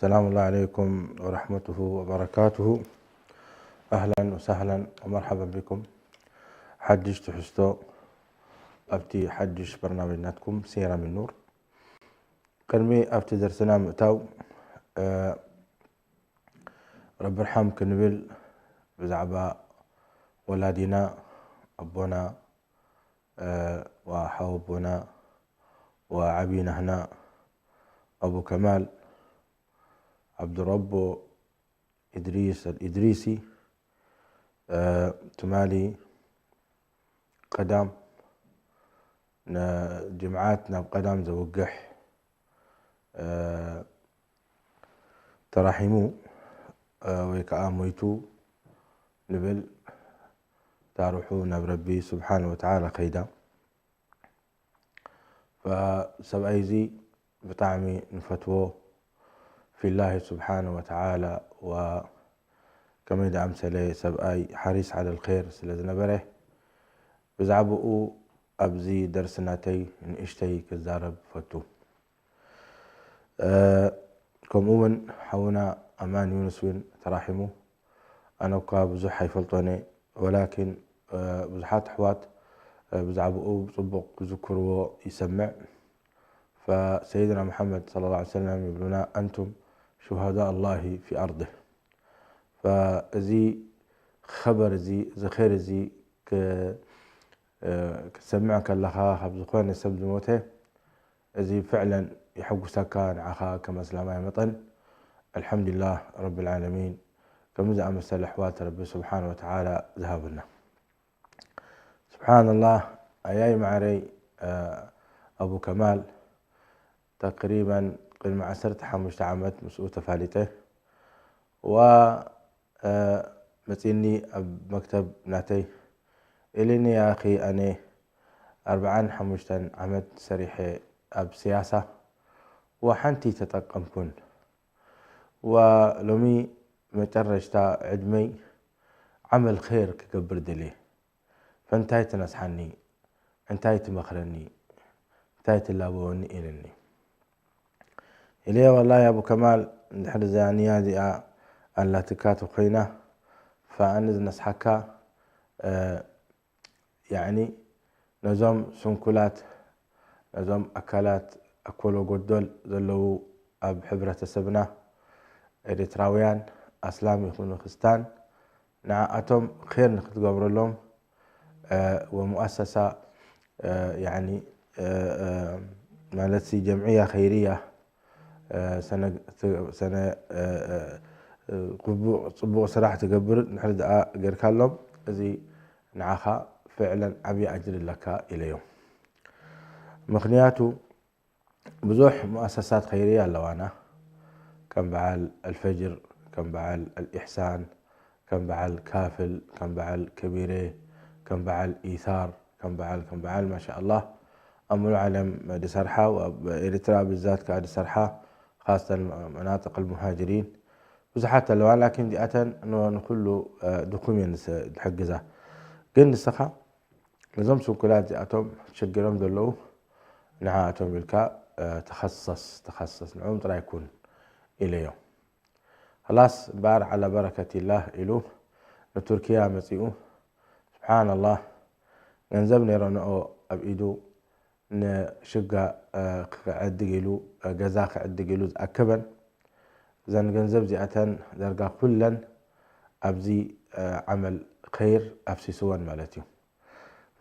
ሰላም ላህ ዓለይኩም ወረሕመቱሁ ወበረካቱሁ። ኣህለን ወሳህለን ወመርሓበን ቢኩም። ሓድሽ ትሕዝቶ ኣብቲ ሓድሽ በርናሜጅ ናትኩም ሲራ ሚን ኑር። ቅድሚ ኣብቲ ደርስና ምእታው፣ እ፣ ረቢ ርሓም ክንብል ብዛዕባ ወላዲና፣ ኣቦና፣ እ፣ ወሓወቦና ወዓቢ ናህና ኣቡ ከማል ዓብዱረቦ ኢድሪስ ኣልኢድሪሲ፣ እ፣ ትማሊ ቀዳም ንጅምዓት ናብ ቀዳም ዘውግሕ፣ እ፣ ተራሒሙ፣ እ፣ ወይ ከዓ ሞይቱ ንብል። እታ ሩሑ ናብ ረቢ ስብሓን ወተዓላ ከይዳ። ሰብኣይ እዚ ብጣዕሚ ንፈትዎ ፊላሂ ስብሓነ ወተዓላ፣ ወከመይ ደኣምሰለ ሰብኣይ ሓሪስ ዓለል ኸይር ስለ ዝነበረ፣ ብዛዕባኡ ኣብዚ ደርሲ ናተይ ንእሽተይ ክዛረብ ፈቱ። እ፣ ከምኡ እውን ሓውና ኣማን ዩኑስ እውን ተራሒሙ። ኣነ እኳ ብዙሕ ኣይፈልጦን እየ፣ ወላኪን፣ እ፣ ብዙሓት ኣሕዋት፣ እ፣ ብዛዕባኡ ብጽቡቕ ክዝክርዎ ይሰምዕ። ፈሰይድና መሓመድ ሰለላሁ ዐለይሂ ወሰለም ይብሉና፣ "ኣንቱም ሹሃዳእ ኣላሂ ፊ ኣርድህ።" ፈእዚ ኸበር እዚ፣ እዚ ኸይር እዚ ክ-፣ እ፣ ክትሰምዕ ከለኻ፣ ካብ ዝኾነ ሰብ ዝሞተ፣ እዚ ፍዕለን የሐጉሰካ፣ ንዓኻ ከም ኣስላማይ መጠን። ኣልሓምዱሊላህ ረብል ዓለሚን፣ ከምዚ ዝኣመሰለ ኣሕዋት ረቢ ስብሓነ ወተዓላ ዝሃበና። ስብሓንላህ፣ ኣያይ ማዕረይ፣ እ፣ ኣቡ ከማል፣ ተቅሪበን ቅድሚ ዓሰርተ ሓሙሽተ ዓመት ምስኡ ተፋሊጠ። ዋ፣ እ፣ መጺኒ ኣብ መክተብ ናተይ፣ ኢልኒ፣ "ያ ኣኺ፣ ኣነ ኣርብዓን ሓሙሽተን ዓመት ሰሪሐ ኣብ ስያሳ፣ ወሓንቲ ተጠቀምኩን። ወሎሚ መጨረሽታ ዕድመይ ዓመል ኸይር ክገብር ደልየ። ፈንታይ ትነስሓኒ? እንታይ ትመኽረኒ? እንታይ ትላበወኒ?" ኢልኒ። ኢለዮ፣ "ወላሂ ኣቡ ከማል፣ እንድሕር እዛ ንያ እዚኣ ኣላትካ ተኾይና፣ ፈኣነ ዝነስሓካ፣ እ፣ ያዕኒ ነዞም ስንኩላት፣ ነዞም ኣካላት ኣኮሎ ጎዶል ዘለዉ ኣብ ሕብረተሰብና፣ ኤርትራውያን፣ ኣስላም ይኹኑ ክርስታን፣ ንዓኣቶም ኸይር ንክትገብረሎም፣ እ፣ ወሙኣሰሳ፣ እ፣ ያዕኒ፣ እ፣ እ፣ ማለት ሲ ጀምዕያ ኸይርያ፣ እ፣ ሰነ-፣ ት-፣ ሰነ-፣ እ፣ እ፣ እ፣ ግቡእ፣ ጽቡቕ ስራሕ ትገብር እንድሕር ደኣ ጌርካሎም፣ እዚ ንዓኻ ፍዕለን ዓብዪ ኣጅሪ ኣለካ" ኢለዮም። ምኽንያቱ ብዙሕ ሙኣሰሳት ኸይርያ ኣለዋና፣ ከም በዓል ኣልፈጅር፣ ከም በዓል ኣልኢሕሳን፣ ከም በዓል ካፍል፣ ከም በዓል ከቢረ፣ ከም በዓል ኢሳር፣ ከም በዓል፣ ከም በዓል፣ ማሻኣላህ፣ ኣብ ሙሉእ ዓለም ዝሰርሓ፣ ኣብ ኤርትራ ብዛት ከኣ ዝሰርሓ፣ ኻሰተን መናጥቅ ልሙሃጅሪን ብዙሓት ኣለዋ። ላኪን እዚኣተን ን-፣ ንኹሉ፣ እ፣ ድኹም እየን ዝስ-፣ ዝሕግዛ። ግን ንስኻ ነዞም ስንኩላት እዚኣቶም ተሸጊሮም ዘለዉ፣ ንዓኣቶም ኢልካ፣ እ፣ ተኸሰስ፣ ተኸሰስ፣ ንዕኦም ጥራይ ኩን ኢለዮ። ኸላስ፣ እምበኣር ዓላ በረከቲላህ ኢሉ ንቱርኪያ መጺኡ። ስብሓንላህ፣ ገንዘብ ነይረንኦ ኣብ ኢዱ፣ ንሽጋ፣ እ፣ ክዕድግ ኢሉ፣ እ፣ ገዛ ክዕድግ ኢሉ ዝኣከበን፣ እዘን ገንዘብ እዚኣተን ዳርጋ ኩለን ኣብዚ፣ እ፣ ዓመል ኸይር ኣፍሲስወን ማለት እዩ።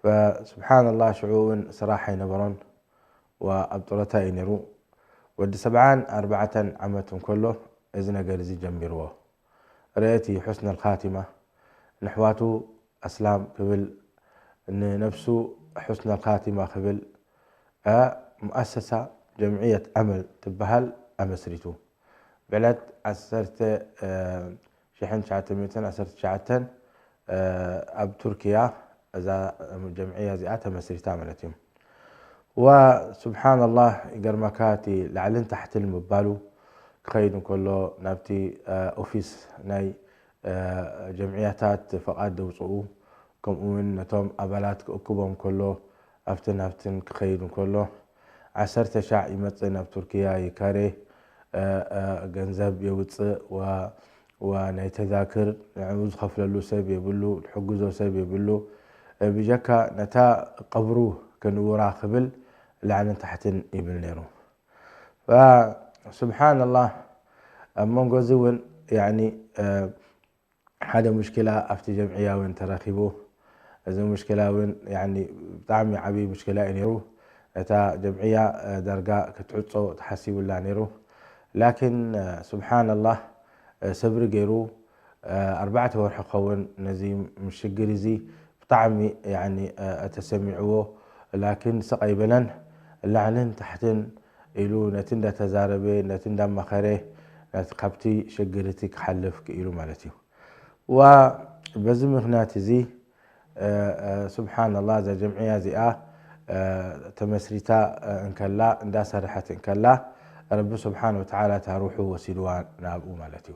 ፈስብሓንላህ፣ ሽዑ እውን ስራሕ ኣይነበሮን፣ ወኣብ ጡረታ እዩ ነይሩ። ወዲ ሰብዓን ኣርባዕተን ዓመት እንከሎ እዚ ነገር እዚ ጀሚርዎ። ርእቲ ሑስነል ኻቲማ፣ ንኣሕዋቱ ኣስላም ክብል፣ ንነፍሱ ሑስነል ኻቲማ ክብል፣ እ፣ ሙኣሰሳ ጀምዕየት ኣመል ትበሃል ኣመስሪቱ። ብዕለት ዓሰርተ፣ እ፣ ሽሕን ትሽዓተ ሚእትን ዓሰርተ ትሽዓተን፣ እ፣ ኣብ ቱርኪያ እዛ ጀምዕያ እዚኣ ተመስሪታ ማለት እዩ። ወስብሓንላህ፣ ይገርመካ፣ እቲ ላዕልን ታሕትን ምባሉ ክኸይድ እንከሎ፣ ናብቲ፣ እ፣ ኦፊስ ናይ፣ እ፣ ጀምዕያታት ፈቓድ ደውፅኡ፣ ከምኡ እውን ነቶም ኣባላት ክእክቦም ከሎ፣ ኣብትን ኣብትን ክኸይድ እንከሎ፣ ዓሰርተ ሻዕ ይመጽእ ናብ ቱርኪያ ይካሬ፣ ገንዘብ የውፅእ፣ ናይ ተዛክር ንዕኡ ዝኸፍለሉ ሰብ የብሉ፣ ዝሕግዞ ሰብ የብሉ። ብጀካ ነታ ቀብሩ ክንውራ ክብል ላዕልን ታሕትን ይብል ነይሩ። ስብሓንላህ፣ ኣብ መንጎ እዚ እውን ሓደ ሙሽኪላ ኣብቲ ጀምዕያ እውን ተረኺቡ። እዚ ሙሽኪላ እውን ብጣዕሚ ዓብዪ ሙሽኪላ እዩ ነይሩ። እታ ጀምዕያ ዳርጋ ክትዕጾ ተሓሲቡላ ነይሩ። ላኪን ስብሓንላህ፣ ሰብሪ ገይሩ፣ ኣርባዕተ ወርሒ ክኸውን ነዚ ሽግር እዚ ብጣዕሚ ተሰሚዕዎ። ላኪን ስቕ ኣይበለን። ላዕልን ታሕትን ኢሉ ነቲ እንዳተዛረበ፣ ነቲ እንዳማኸረ፣ ነቲ ካብቲ ሽግር እቲ ክሓልፍ ክኢሉ ማለት እዩ። ወበዚ ምኽንያት እዚ ስብሓንላህ፣ እዛ ጀምዕያ እዚኣ ተመስሪታ እንከላ፣ እንዳሰርሐት እንከላ፣ ረቢ ስብሓን ወተዓላ እታ ሩሑ ወሲድዋ ናብኡ ማለት እዩ።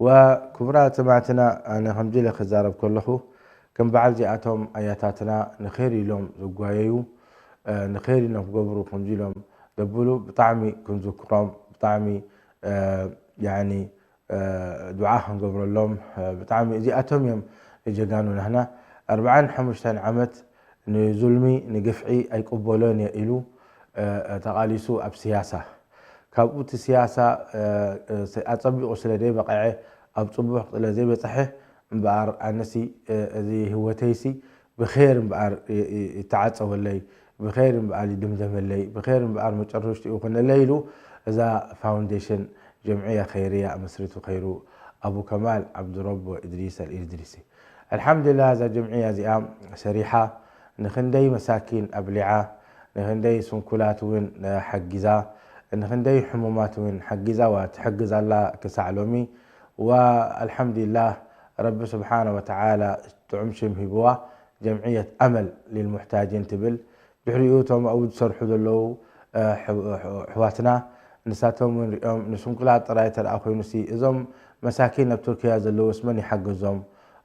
ወክቡራት ሰማዕትና፣ ኣነ ከምዚ ኢለ ክዛረብ ከለኹ፣ ከም በዓል እዚኣቶም ኣያታትና ንኸይር ኢሎም ዝጓየዩ፣ ንኸይር ኢሎም ክገብሩ ከምዚ ኢሎም ዘብሉ ብጣዕሚ ክንዝክሮም፣ ብጣዕሚ ያኒ ዱዓ ክንገብረሎም፣ ብጣዕሚ እዚኣቶም እዮም ጀጋኑ ናህና። ኣርብዓን ሓሙሽተን ዓመት ንዙልሚ ንግፍዒ ኣይቅበሎን እየ ኢሉ ተቓሊሱ ኣብ ስያሳ። ካብኡ እቲ ስያሳ ኣጸቢቑ ስለ ዘይበቐዐ፣ ኣብ ጽቡቕ ስለ ዘይበጽሐ እምበኣር ኣነሲ እዚ ህይወተይሲ ብኸይር እምበኣር ይተዓጸወለይ፣ ብኸይር እምበኣር ይድምደመለይ፣ ብኸይር እምበኣር መጨረሽትኡ ይኹነለይ ኢሉ እዛ ፋውንዴሽን ጀምዕያ ኸይርያ ኣመስሪቱ ኸይሩ ኣቡ ከማል ዓብዱረቦ ኢድሪስ ኣልኢድሪሲ። ኣልሓምዱሊላህ፣ እዛ ጀምዕያ እዚኣ ሰሪሓ፣ ንኽንደይ መሳኪን ኣብሊዓ፣ ንኽንደይ ስንኩላት እውን ሓጊዛ፣ ንኽንደይ ሕሙማት እውን ሓጊዛ ዋ ትሕግዝ ኣላ ክሳዕ ሎሚ። ወኣልሓምዱሊላህ፣ ረቢ ስብሓነ ወተዓላ ጥዑም ሽም ሂብዋ፣ ጀምዕየት ኣመል ሊልሙሕታጂን ትብል። ድሕሪኡ እቶም ኣብኡ ዝሰርሑ ዘለዉ ኣሕዋትና፣ ንሳቶም እውን ሪኦም፣ ንስንኩላት ጥራይ ተደኣ ኮይኑሲ፣ እዞም መሳኪን ኣብ ቱርክያ ዘለዉስ መን ይሓግዞም?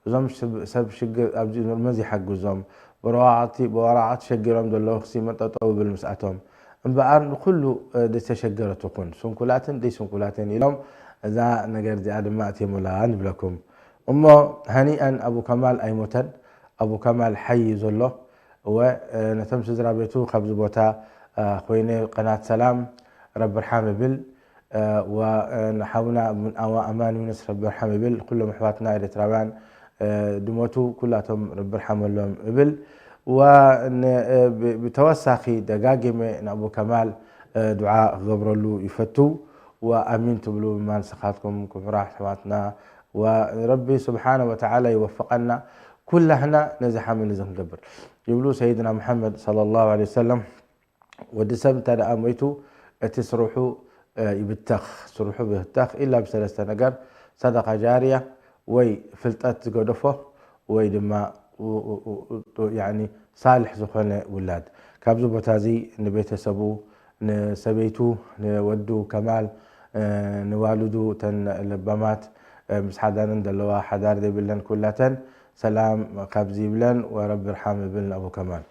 እዞም ሰብ ሽግር ኣብዚ መን ይሓግዞም? ብወረቓቕቲ ብወረቓቕቲ ሸጊሮም ዘለዉ ክሲ መጠጠው ይብል ምስኣቶም። እምበኣር ንኹሉ ደይተሸገረ ትኹን፣ ስንኩላትን ደይስንኩላትን ኢሎም እዛ ነገር እዚኣ ድማ ኣትየሙላ ንብለኩም። እሞ ሃኒኣን ኣቡ ከማል ኣይሞተን። ኣቡ ከማል ሓይ እዩ ዘሎ። እወ፣ ነቶም ስድራ ቤቱ ካብዚ ቦታ ኮይነ ቀናት ሰላም ረቢ ርሓም እብል። ወሓውና ኣማን ዩንስ ረቢ ርሓም እብል። ኩሎም ኣሕዋትና ኤርትራውያን ድሞቱ ኩላቶም ረቢ ርሓመሎም እብል። ብተወሳኺ ደጋጊመ ንኣቡ ከማል ዱዓ ክገብረሉ ይፈቱ። ወኣሚን ትብሉ ብማን ስኻትኩም ክቡራት ኣሕዋትና። ወረቢ ስብሓነ ወተዓላ ይወፍቐና ኩላህና ነዚ ሓመል እዚ ክንገብር። ይብሉ ሰይድና ሙሓመድ ሰለላሁ ዐለይሂ ወሰለም፣ ወዲ ሰብ እንተ ደኣ ሞይቱ እቲ ስርሑ ይብተኽ፣ ስርሑ ብህተኽ ኢላ ብሰለስተ ነገር፣ ሰደቃ ጃርያ ወይ ፍልጠት ዝገደፎ ወይ ድማ ያኒ ሳልሕ ዝኾነ ውላድ። ካብዚ ቦታ እዚ ንቤተሰቡ፣ ንሰበይቱ፣ ንወዱ ከማል፣ ንዋልዱ፣ እተን ለባማት፣ ምስ ሓዳረን ዘለዋ ሓዳር ዘይብለን ኩላተን ሰላም ካብዚ ይብለን ወረቢ ርሓም እብል ንኣቡ ከማል።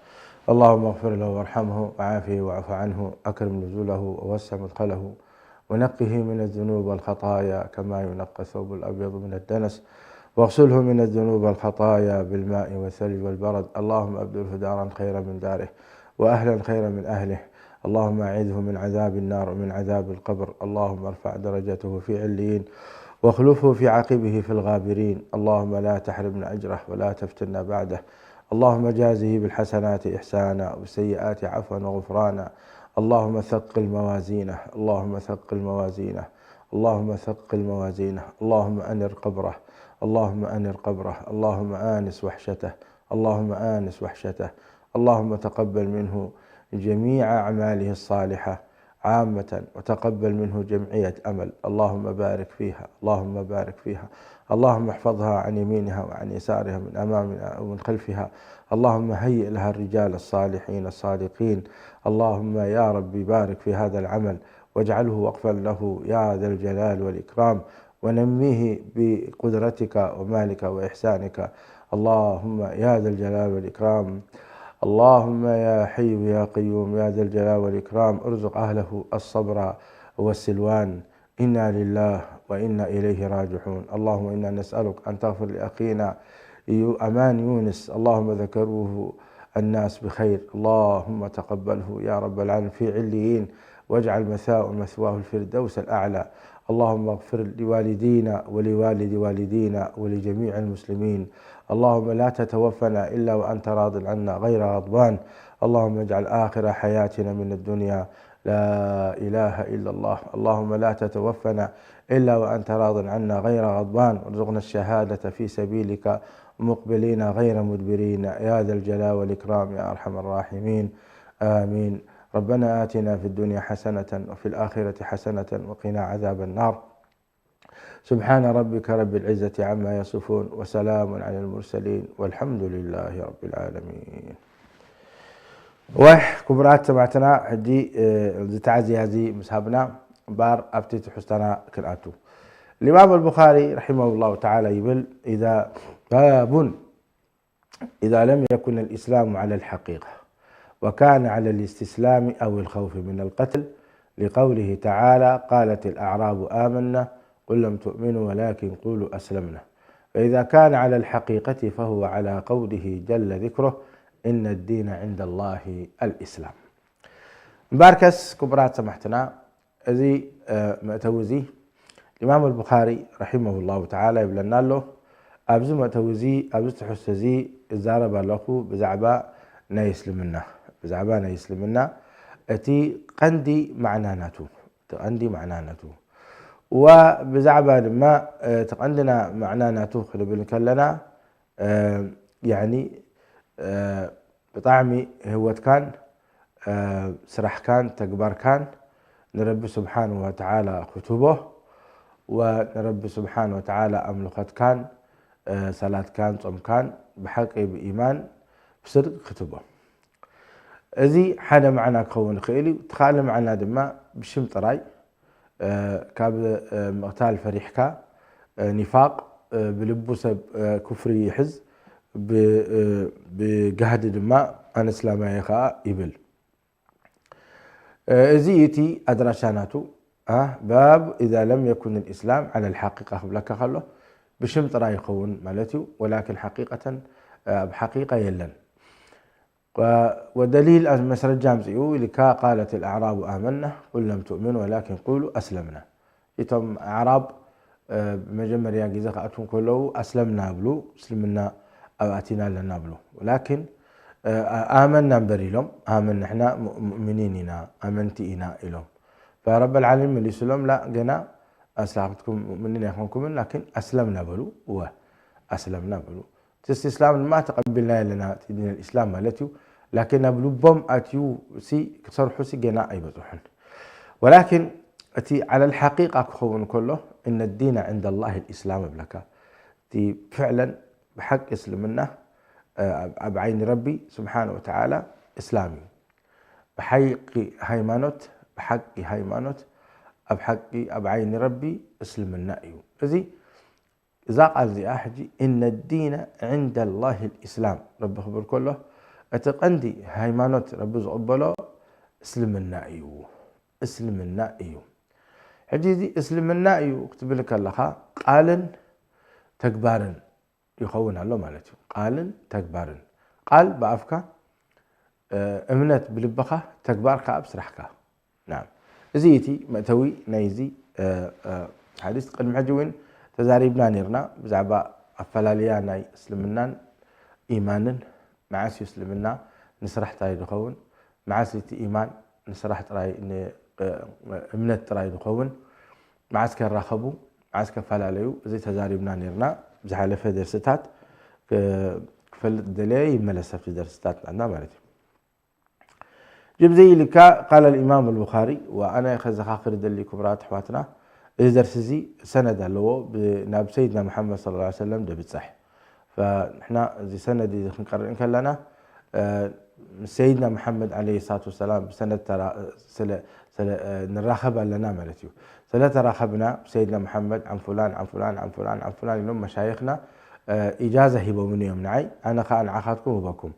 اللهم اغفر له وارحمه وعافه واعف عنه، أكرم نزله ووسع مدخله ونقه من الذنوب والخطايا كما ينقى الثوب الأبيض من الدنس، واغسله من الذنوب والخطايا بالماء والثلج والبرد. اللهم أبدله دارا خيرا من داره وأهلا خيرا من أهله. اللهم أعذه من عذاب النار ومن عذاب القبر. اللهم ارفع درجته في عليين واخلفه في عقبه في الغابرين. اللهم لا تحرمنا أجره ولا تفتنا بعده. اللهم جازه بالحسنات إحسانا وبالسيئات عفوا وغفرانا. اللهم ثقل موازينه، اللهم ثقل موازينه، اللهم ثقل موازينه. اللهم أنر قبره، اللهم أنر قبره، اللهم آنس وحشته، اللهم آنس وحشته. اللهم تقبل منه جميع أعماله الصالحة عامة، وتقبل منه جمعية أمل. اللهم بارك فيها، اللهم بارك فيها. اللهم احفظها عن يمينها وعن يسارها، من أمامها ومن خلفها. اللهم هيئ لها الرجال الصالحين الصادقين. اللهم يا رب بارك في هذا العمل واجعله وقفا له يا ذا الجلال والإكرام، ونميه بقدرتك ومالك وإحسانك. اللهم يا ذا الجلال والإكرام. اللهم يا حي يا قيوم يا ذا الجلال والإكرام، ارزق أهله الصبر والسلوان إنا لله وإنا إليه راجعون. اللهم إنا نسألك أن تغفر لأخينا يو-، أمان يونس. اللهم ذكروه الناس بخير. اللهم تقبله يا رب العالمين في عليين، واجعل مثواه الفردوس الأعلى. اللهم اغفر لوالدينا ولوالد والدينا ولجميع المسلمين. اللهم لا تتوفنا إلا وأنت راض عنا غير غضبان. اللهم اجعل آخر حياتنا من الدنيا لا إله إلا الله. اللهم لا تتوفنا إلا وأنت راض عنا غير غضبان، وارزقنا الشهادة في سبيلك مقبلين غير مدبرين يا ذا الجلال والإكرام يا أرحم الراحمين. آمين. ربنا آتنا في الدنيا حسنة وفي الآخرة حسنة وقنا عذاب النار. سبحان ربك رب العزة عما يصفون، وسلام على المرسلين، والحمد لله رب العالمين. وح كبرات سمعتنا حجي، آه، زي تعزي هذه مسحبنا بار أبتي تحستنا كنأتو. الإمام البخاري رحمه الله تعالى يبل: إذا، باب إذا لم يكن الإسلام على الحقيقة وكان على الاستسلام أو الخوف من القتل، لقوله تعالى: قالت الأعراب آمنا، قل لم تؤمنوا ولكن قولوا أسلمنا. فإذا كان على الحقيقة فهو على قوله جل ذكره: إن الدين عند الله الإسلام. مباركس كبرات سمحتنا، እዚ፣ እ፣ መእተዊ እዚ ኢማም ኣልቡኻሪ ረሒመሁላሁ ተዓላ ይብለና ኣሎ። ኣብዚ መእተዊ እዚ፣ ኣብዚ ትሕዝቶ እዚ እዛረብ ኣለኹ ብዛዕባ ናይ እስልምና፣ ብዛዕባ ናይ እስልምና እቲ ቀንዲ ማዕና ናቱ፣ እቲ ቀንዲ ማዕና ናቱ። ወብዛዕባ ድማ፣ እ፣ እቲ ቀንድና ማዕና ናቱ ክንብል ከለና፣ እ፣ ያኒ፣ እ፣ ብጣዕሚ ህይወትካን፣ እ፣ ስራሕካን ተግባርካን ንረቢ ስብሓን ወተዓላ ክትህቦ፣ ወንረቢ ስብሓን ወተዓላ ኣምልኾትካን፣ እ፣ ሰላትካን ጾምካን ብሓቂ ብኢማን ብስድቂ ክትህቦ። እዚ ሓደ ማዕና ክኸውን ይኽእል እዩ። እቲ ካልእ ማዕና ድማ ብሽም ጥራይ፣ እ፣ ካብ፣ እ፣ ምቕታል ፈሪሕካ፣ እ፣ ኒፋቕ፣ እ፣ ብልቡ ሰብ፣ እ፣ ኩፍሪ ይሕዝ፣ ብ-፣ እ፣ ብጋህዲ ድማ ኣነ እስላማይ እየ ኸኣ ይብል። እ፣ እዚ እዩ እቲ ኣድራሻ ናቱ። አ፣ ባብ ኢዛ ለም የኩን ልእስላም ዓለ ልሓቂቃ ክብለካ ከሎ ብሽም ጥራይ ይኸውን ማለት እዩ። ወላኪን ሓቂቀተን፣ እ፣ ኣብ ሓቂቃ የለን። ወ-፣ ወደሊል መስረጃ ኣምጽኡ ኢልካ፣ ቃለት ኣልኣዕራቡ ኣመና ቁል ለም ትእምኑ ወላኪን ቁሉ ኣስለምና። እቶም ኣዕራብ፣ እ፣ ብመጀመርያ ግዜ ክኣትዉ እንከለዉ ኣስለምና ይብሉ፣ እስልምና ኣብ ኣቲና ኣለና ይብሉ። ወላኪን፣ እ፣ ኣ-፣ ኣመና እምበር ኢሎም፣ ኣመን ንሕና ሙእ-፣ ሙእሚኒን ኢና፣ ኣመንቲ ኢና ኢሎም። ፈረበል ዓለሚን መሊሱሎም፣ ላ ገና ኣስላክትኩም ሙእሚኒን ኣይኮንኩምን፣ ላኪን ኣስለምና በሉ፣ እወ ኣስለምና በሉ። እቲ እስላም ድማ ተቐቢልናዮ ኣለና፣ እቲ ዲን ኣልእስላም ማለት እዩ። ላኪን ናብ ልቦም ኣትዩ ሲ ክሰርሑ ሲ ገና ኣይበጽሑን። ወላኪን እቲ ዓለል ሓቂቃ ክኸውን ከሎ፣ እነ ዲነ ዕንደ ላሂ ልእስላም እብለካ። እቲ ፍዕለን ብሓቂ እስልምና፣ እ፣ ኣብ፣ ኣብ ዓይኒ ረቢ ስብሓነ ወተዓላ እስላም እዩ። ብሓቂ ሃይማኖት፣ ብሓቂ ሃይማኖት፣ ኣብ ሓቂ ኣብ ዓይኒ ረቢ እስልምና እዩ። እዚ እዛ ቃል እዚኣ ሕጂ፣ እነ ዲነ ዕንደ ላሂ ልእስላም ረቢ ክብል ከሎ፣ እቲ ቀንዲ ሃይማኖት ረቢ ዝቕበሎ እስልምና እዩ። እስልምና እዩ። ሕጂ እዚ እስልምና እዩ ክትብል ከለኻ፣ ቃልን ተግባርን ይኸውን ኣሎ ማለት እዩ። ቃልን ተግባርን። ቃል ብኣፍካ፣ እ፣ እምነት ብልብኻ፣ ተግባር ከኣ ብስራሕካ። ናም። እዚ እቲ መእተዊ ናይዚ፣ እ፣ እ፣ ሓዲስ። ቅድሚ ሕጂ እውን ተዛሪብና ነይርና ብዛዕባ ኣፈላልያ ናይ እስልምናን ኢማንን። መዓስ እዩ እስልምና ንስራሕ ጥራይ ዝኸውን? መዓስ እቲ ኢማን ንስራሕ ጥራይ፣ ን-፣ እ፣ እምነት ጥራይ ዝኸውን? መዓስ ከራኸቡ? መዓስ ከፈላለዩ? እዚ ተዛሪብና ነይርና ብዝሓለፈ ደርስታት። ክ-፣ ክፈልጥ ደለየ ይመለስ ኣብቲ ደርስታት ናትና ማለት እዩ። ጅብዚ ኢልካ ቃል ኣልኢማም ኣልቡኻሪ፣ ወኣነ ከዘኻኽር ደሊ ክቡራት ኣሕዋትና፣ እዚ ደርሲ እዚ ሰነድ ኣለዎ፣ ብ-፣ ናብ ሰይድና መሓመድ ሰለላሁ ዐለይሂ ወሰለም ደብጽሕ። ፈንሕና እዚ ሰነድ እዚ ክንቀርእ እንከለና፣ እ፣ ምስ ሰይድና መሓመድ ዐለይሂ ሰላቱ ወሰላም ብሰነድ ተራ-፣ ስለ፣ ስለ፣ እ፣ ንራኸብ ኣለና ማለት እዩ። ስለ ተራኸብና፣ ሰይድና መሓመድ ዓን ፉላን፣ ዓን ፉላን፣ ዓን ፉላን፣ ዓን ፉላን ኢሎም መሻይኽና፣ እ፣ ኢጃዛ ሂቦምኒ እዮም ንዓይ፣ ኣነ ኸኣ ንዓኻትኩም ህበኩም።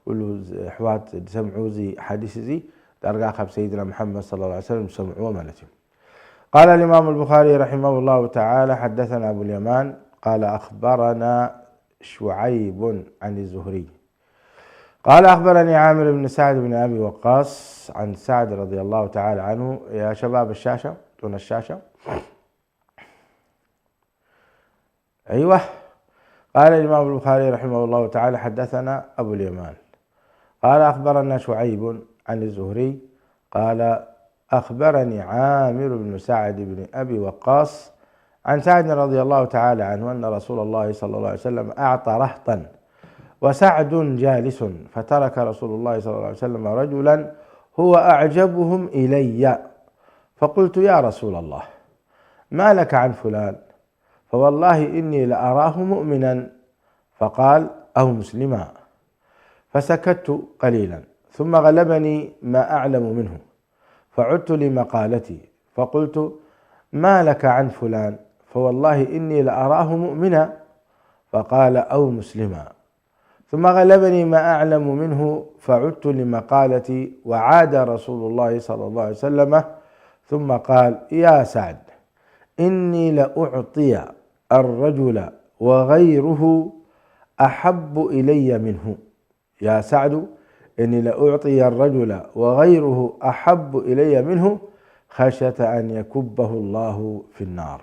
ኩሉ ኣሕዋት ዝሰምዑ እዚ ሓዲስ እዚ ዳርጋ ካብ ሰይድና መሓመድ ሰለላሁ ዐለይሂ ወሰለም ዝሰምዕዎ ማለት እዩ። قال الإمام البخاري رحمه الله تعالى: حدثنا أبو اليمان قال أخبرنا شعيب عن الزهري قال أخبرني عامر بن سعد بن أبي وقاص عن سعد رضي الله تعالى عنه. يا شباب الشاشة، دون الشاشة. أيوة. قال الإمام البخاري رحمه الله تعالى: حدثنا أبو اليمان قال أخبرنا شعيب عن الزهري قال أخبرني عامر بن سعد بن أبي وقاص عن سعد رضي الله تعالى عنه أن رسول الله صلى الله عليه وسلم أعطى رهطا وسعد جالس، فترك رسول الله صلى الله عليه وسلم رجلا هو أعجبهم إلي، فقلت: يا رسول الله، ما لك عن فلان؟ فوالله إني لأراه مؤمنا. فقال: أو مسلما. فسكت قليلا، ثم غلبني ما أعلم منه، فعدت لمقالتي، فقلت: ما لك عن فلان؟ فوالله إني لأراه مؤمنا. فقال: أو مسلما. ثم غلبني ما أعلم منه، فعدت لمقالتي، وعاد رسول الله صلى الله عليه وسلم، ثم قال: يا سعد، إني لأعطي الرجل وغيره أحب إلي منه. يا سعد، إني لأعطي الرجل وغيره أحب إلي منه، خشية أن يكبه الله في النار.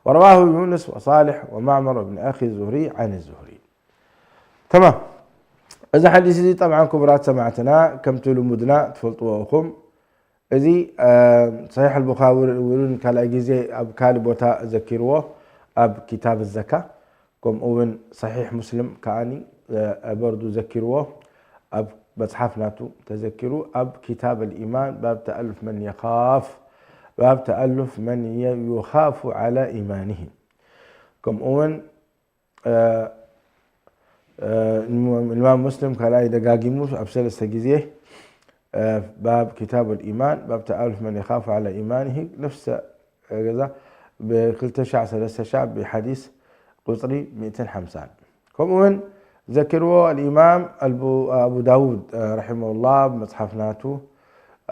ورواه يونس وصالح ومعمر بن أخي الزهري عن الزهري. تمام. እዚ ሓዲስ እዚ ጠብዓን ክቡራት ሰማዕትና ከምቲ ልሙድና ትፈልጥዎ ኢኹም። እዚ፣ እ፣ ሰሒሕ ኣልቡኻሪ እውን ካልኣይ ግዜ ኣብ ካልእ ቦታ ዘኪርዎ ኣብ ኪታብ ዘካ፣ ከምኡ እውን ሰሒሕ ሙስሊም ከኣኒ፣ እ፣ በርዱ ዘኪርዎ ኣብ መጽሓፍ ናቱ ተዘኪሩ ኣብ ኪታብ ኣልኢማን ባብ ተኣሉፍ መን የኻፍ፣ ባብ ተኣሉፍ መን የ-፣ ዩኻፉ ዓላ ኢማኒሂ። ከምኡ እውን እ፣ እ፣ ኢማም ሙስሊም ካልኣይ ደጋጊሙ ኣብ ሰለስተ ግዜ፣ እ፣ ባብ ኪታብ ኣልኢማን ባብ ተኣሉፍ መን የኻፉ ዓላ ኢማኒሂ ነፍሰ ገዛ ብክልተ ሻዕ ሰለስተ ሻዕ ብሓዲስ ቁፅሪ ሚእትን ሓምሳን። ከምኡ እውን ዘኪርዎ ኣልኢማም ኣልቡ-፣ ኣቡ ዳውድ፣ እ፣ ረሒመሁላህ ኣብ መፅሓፍ ናቱ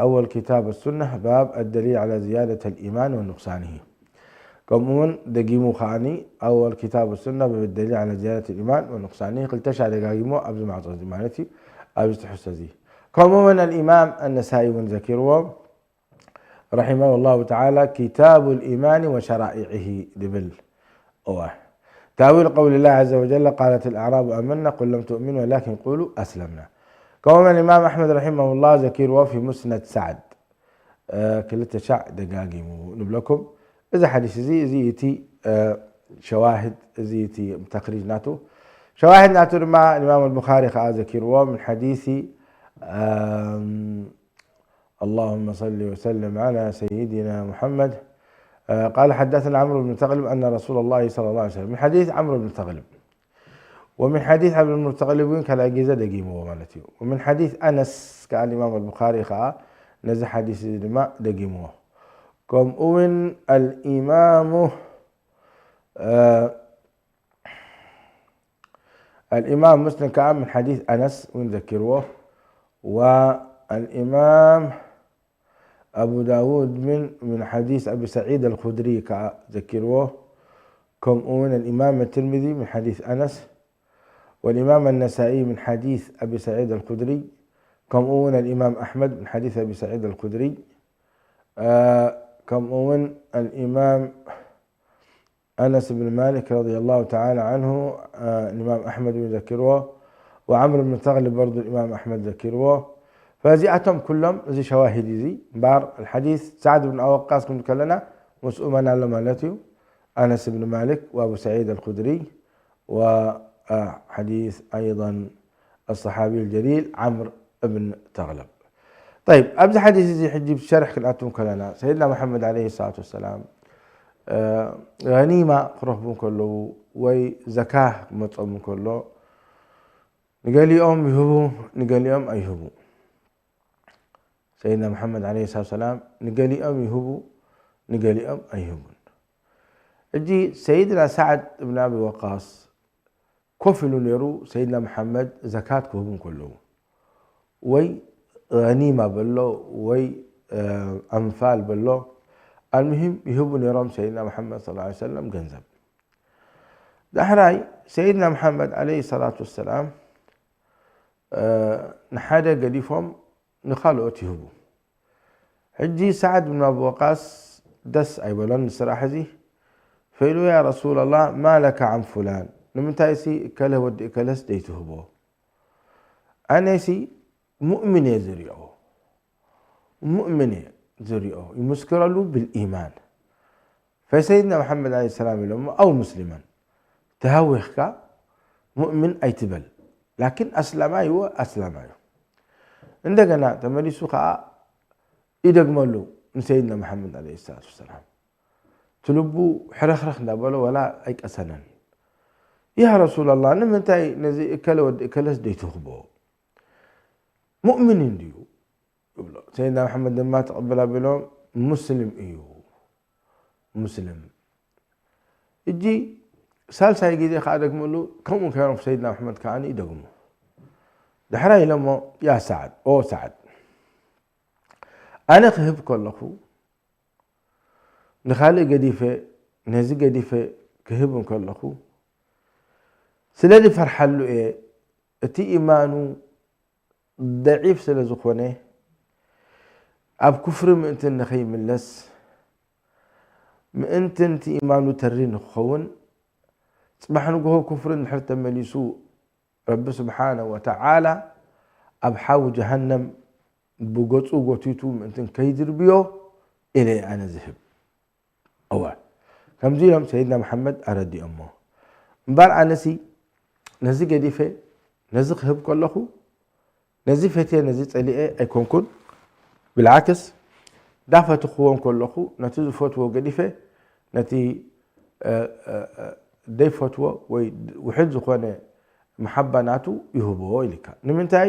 ኣወል ኪታብ ኣሱና ባብ ኣደሊል ዓላ ዝያደት ኣልኢማን ወኑቅሳኒሂ። ከምኡ እውን ደጊሙ ከዓኒ ኣወል ኪታብ ሱና ብደሊል ዓላ ዝያደት ኢማን ወኑቅሳኒ ክልተ ሻዕ ደጋጊሞ ኣብዚ ማዕጾ እዚ ማለት እዩ፣ ኣብዚ ትሕዝቶ እዚ። ከምኡ እውን ኣልኢማም ኣነሳኢ እውን ዘኪርዎ ረሒመሁ ላሁ ተዓላ ኪታቡ ልኢማኒ ወሸራኢዒሂ ዝብል። እወ። تأويل قول الله عز وجل، قالت الأعراب آمنا، قل لم تؤمنوا ولكن قولوا أسلمنا. ከምኡ እውን ኢማም ኣሕመድ ረሒመሁ ላህ ዘኪርዎ ፊ ሙስነድ ሰዕድ። እ፣ ክልተ ሻዕ ደጋጊሙ ንብለኩም። እዚ ሓዲስ እዚ፣ እዚ እቲ፣ እ፣ ሸዋሂድ፣ እዚ እቲ ተኽሪጅ ናቱ። ሸዋሂድ ናቱ ድማ ኢማም ኣልቡኻሪ ከኣ ዘኪርዎ ምን ሓዲሲ፣ እም፣ اللهم صل وسلم على سيدنا محمد، እ፣ قال حدثنا عمرو بن تغلب أن رسول الله صلى الله عليه وسلم، ምን ሓዲስ ዓምሩ ብን ተግልብ። ومن حديث عمرو بن تغلب እውን ካልኣይ ግዜ ደጊምዎ ማለት እዩ። ومن حديث أنس ከኣ ኢማም ኣልቡኻሪ ከኣ ነዚ ሓዲስ እዚ ድማ ደጊምዎ። ከምኡ እውን ኣልኢማሙ፣ እ፣ ኣልኢማም ሙስሊም ከኣ ምን ሓዲስ ኣነስ እውን ዘኪርዎ። ወኣልኢማም ኣቡ ዳውድ ምን፣ ምን ሓዲስ ኣቢ ሰዒድ ኣልኹድሪ ከኣ ዘኪርዎ። ከምኡ እውን ኣልኢማም ኣትርሚዚ ምን ሓዲስ ኣነስ፣ ወልኢማም ኣነሳኢ ምን ሓዲስ ኣቢ ሰዒድ ኣልኹድሪ፣ ከምኡ እውን ኣልኢማም ኣሕመድ ምን ሓዲስ ኣቢ ሰዒድ ኣልኹድሪ፣ እ፣ ከምኡ እውን ኣልኢማም ኣነስ ብን ማሊክ ረዲየላሁ ተዓላ ዓንሁ፣ እ፣ ኢማም ኣሕመድ እውን ዘኪርዎ፣ ወዓምር ብን ተግልብ በርዱ ኢማም ኣሕመድ ዘኪርዎ። ፈዚኣቶም ኩሎም እዚ ሸዋሂድ እዚ እምበኣር፣ ኣልሓዲስ ሳዕድ ብን ኣወቃስ ክንብል ከለና ምስኡ መን ኣሎ ማለት እዩ? ኣነስ ብን ማሊክ ወኣቡ ሰዒድ ኣልኹድሪ ወ፣ እ፣ ሓዲስ ኣይضን ኣሰሓቢ ኣልጀሊል ዓምር እብን ተግለብ። ጠይብ፣ ኣብዚ ሓዲስ እዚ ሕጂ ብሸርሕ ክንኣትው ከለና፣ ሰይድና መሓመድ ዓለይሂ ሰላቱ ወሰላም፣ እ፣ ገኒማ ክረኽቡ እንከለዉ ወይ ዘካ ክመጾም እንከሎ፣ ንገሊኦም ይህቡ፣ ንገሊኦም ኣይህቡ። ሰይድና መሓመድ ዓለይሂ ሰላቱ ወሰላም ንገሊኦም ይህቡ፣ ንገሊኦም ኣይህቡን። ሕጂ ሰይድና ሳዕድ እብን ኣቢ ወቃስ ኮፍ ኢሉ ነይሩ፣ ሰይድና መሓመድ ዘካት ክህቡ እንከለዉ፣ ወይ ገኒማ በሎ፣ ወይ፣ እ፣ ኣንፋል በሎ፣ ኣልሙሂም ይህቡ ነይሮም ሰይድና መሓመድ ሰለላሁ ዐለይሂ ወሰለም ገንዘብ። ዳሕራይ ሰይድና መሓመድ ዐለይሂ ሰላቱ ወሰላም ንሓደ ገዲፎም ንኻልኦት ይህቡ። ሕጂ ሳዕድ ብን ኣብ ወቃስ ደስ ኣይበሎን ንስራሕ እዚ። ፈኢሉ ያ ረሱላላህ ማለካ ዓን ፉላን፣ ንምንታይ ሲ እከለ ወዲ እከለስ ደይትህቦ? ኣነሲ ሙእምን እየ ዝሪኦ፣ ሙእምን እየ ዝሪኦ፣ ይምስክረሉ ብልኢማን። ፈሰይድና መሓመድ ዐለይሂ ሰላም ኢሎሞ ኣው ሙስሊመን፣ ተሃዊኽካ ሙእምን ኣይትበል፣ ላኪን ኣስላማይ እወ ኣስላማይ እዩ። እንደገና ተመሊሱ ከዓ ይደግመሉ ንሰይድና መሓመድ ዐለይሂ ሰላቱ ወሰላም። ትልቡ ሕረኽረኽ እንዳበሎ ወላ ኣይቀሰነን። ያ ረሱላላህ ንምንታይ ነዚ እከለ ወዲ እከለስ ደይትህቦ? ሙእምን እንድዩ ይብሎ። ሰይድና መሓመድ ድማ ተቐብል ኣቢሎም ሙስሊም እዩ፣ ሙስሊም። እጂ ሳልሳይ ግዜ ከዓ ደግምሉ፣ ከምኡ ከይሮም ሰይድና መሓመድ ከዓ ይደግሙ። ድሕራይ ኢሎሞ ያ ሳዕድ፣ ኦ ሳዕድ፣ ኣነ ክህብ ከለኹ ንኻልእ ገዲፈ ነዚ ገዲፈ ክህብ እንከለኹ ስለ ዝፈርሓሉ እየ። እቲ ኢማኑ ደዒፍ ስለ ዝኾነ ኣብ ኩፍሪ ምእንቲ ንኸይምለስ ምእንቲ እቲ ኢማኑ ተሪ ንክኸውን ጽባሕ ንግሆ ኩፍሪ እንድሕር ተመሊሱ ረቢ ስብሓነ ወተዓላ ኣብ ሓዊ ጀሃነም ብገጹ ጎቲቱ ምእንትን ከይድርብዮ ኢለ ኣነ ዝህብ። እወ ከምዚ ኢሎም ሰይድና መሓመድ ኣረዲኦሞ። እምበር ኣነሲ ነዚ ገዲፈ ነዚ ክህብ ከለኹ ነዚ ፈትየ ነዚ ጸሊኤ ኣይኮንኩን። ብልዓክስ ዳፈትኽዎም ከለኹ ነቲ ዝፈትዎ ገዲፈ ነቲ ዘይፈትዎ ወይ ውሕድ ዝኾነ መሓባ ናቱ ይህቦ ኢልካ። ንምንታይ?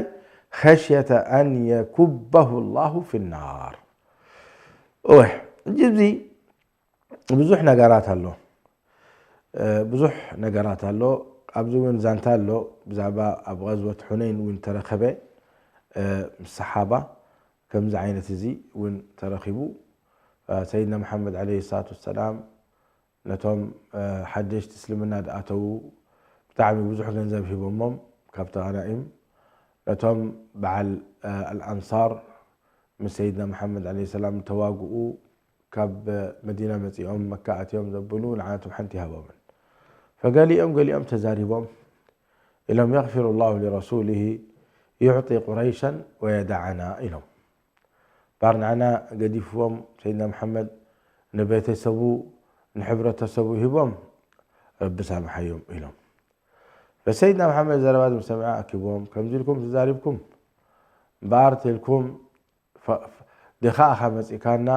ኸሽየተ ኣን የኩበሁ ላሁ ፊ ናር። እወ ሕጂ እዚ ብዙሕ ነገራት ኣሎ፣ ብዙሕ ነገራት ኣሎ። ኣብዚ እውን ዛንታ ኣሎ ብዛዕባ ኣብ ቐዝወት ሑነይን እውን ተረኸበ ምስ ሰሓባ ከምዚ ዓይነት እዚ እውን ተረኺቡ። ሰይድና መሓመድ ዐለይሂ ሰላቱ ወሰላም ነቶም ሓደሽቲ እስልምና ዝኣተዉ ብጣዕሚ ብዙሕ ገንዘብ ሂቦሞም ካብቲ ቐናኢም። ነቶም በዓል ኣልኣንሳር ምስ ሰይድና መሓመድ ዐለይሂ ሰላም ዝተዋግኡ ካብ መዲና መጺኦም መካ ኣትዮም ዘብሉ ንዓነቶም ሓንቲ ይሃቦምን። ፈገሊኦም ገሊኦም ተዛሪቦም ኢሎም የግፊሩ ላሁ ሊረሱሊሂ ዩዕጢ ቁረይሸን ወየዳዓና ኢሎም። ባር ንዓና ገዲፍዎም ሰይድና መሓመድ ንቤተሰቡ ንሕብረተሰቡ ሂቦም ረቢ ሳምሓዮም ኢሎም። ፈሰይድና መሓመድ ዘረባ ዝምሰምዐ ኣኪቦም ከምዚ ኢልኩም ተዛሪብኩም እምበኣር ተልኩም ዲኻ ኢኻ መፂእካና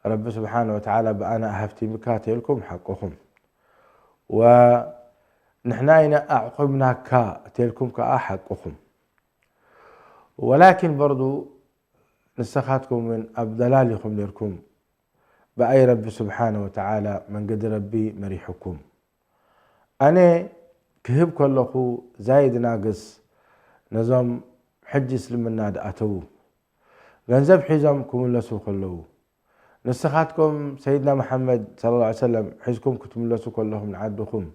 ረቢ ስብሓን ወተዓላ ብኣና ኣሃፍቲምካ ተልኩም ሓቅኹም ወንሕና ኢና ኣዕቑብናካ ተልኩም ከዓ ሓቅኹም። ወላኪን በርዱ ንስኻትኩም እውን ኣብ ደላል ኢኹም ነርኩም። ብኣይ ረቢ ስብሓነ ወተዓላ መንገዲ ረቢ መሪሕኩም። ኣነ ክህብ ከለኹ ዛይድ ናግስ ነዞም ሕጂ እስልምና ዝኣተዉ ገንዘብ ሒዞም ክምለሱ ከለዉ ንስኻትኩም ሰይድና መሓመድ ሰለላሁ ዐለይሂ ወሰለም ሒዝኩም ክትምለሱ ከለኹም ንዓድኹም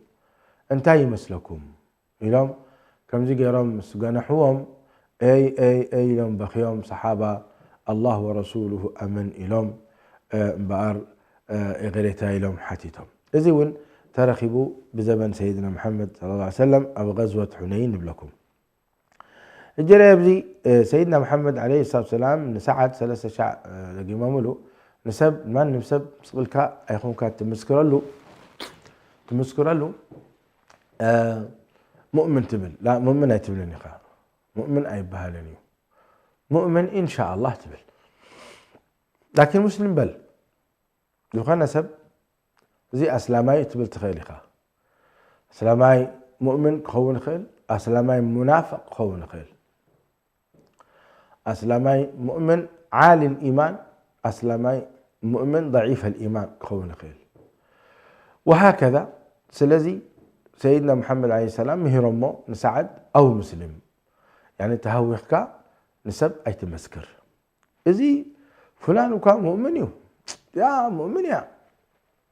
እንታይ ይመስለኩም? ኢሎም ከምዚ ገይሮም ምስ ገነሕዎም፣ ኤይ ኤይ ኤይ ኢሎም በኽዮም። ሰሓባ ኣላህ ወረሱሉሁ ኣመን ኢሎም እምበኣር ይቕሬታ ኢሎም ሓቲቶም። እዚ እውን ተረኺቡ ብዘበን ሰይድና መሓመድ ሰለላሁ ዐለይሂ ወሰለም ኣብ ገዝወት ሑነይን ንብለኩም። እጀረ ኣብዚ ሰይድና መሓመድ ዐለይሂ ሰላቱ ሰላም ንሰዓት ሰለስተ ሻዕ ደጊሞምሉ። ንሰብ ማንም ሰብ ስቕ ኢልካ ኣይኮንካ ትምስክረሉ ትምስክረሉ ሙእምን ትብል ላ ሙእምን ኣይትብልን ኢኻ። ሙእምን ኣይበሃልን እዩ። ሙእምን ኢንሻኣላህ ትብል ላኪን ሙስሊም በል። ዝኾነ ሰብ እዚ ኣስላማይ ትብል ትኽእል ኢኻ። ኣስላማይ ሙእምን ክኸውን ይኽእል፣ ኣስላማይ ሙናፍቕ ክኸውን ይኽእል። ኣስላማይ ሙእምን ዓሊ ልኢማን ኣስላማይ ሙእምን ضعيف الإيمان ክኸውን ይኽእል። وهكذا ስለዚ ሰይድና መሓመድ ዐለይሂ ሰላም ምሂሮሞ ንሰዓድ ኣው ሙስሊም ያኒ ተሃዊኽካ ንሰብ ኣይትመስክር። እዚ ፍላን እኳ ሙእምን እዩ እዚኣ ሙእምን እያ፣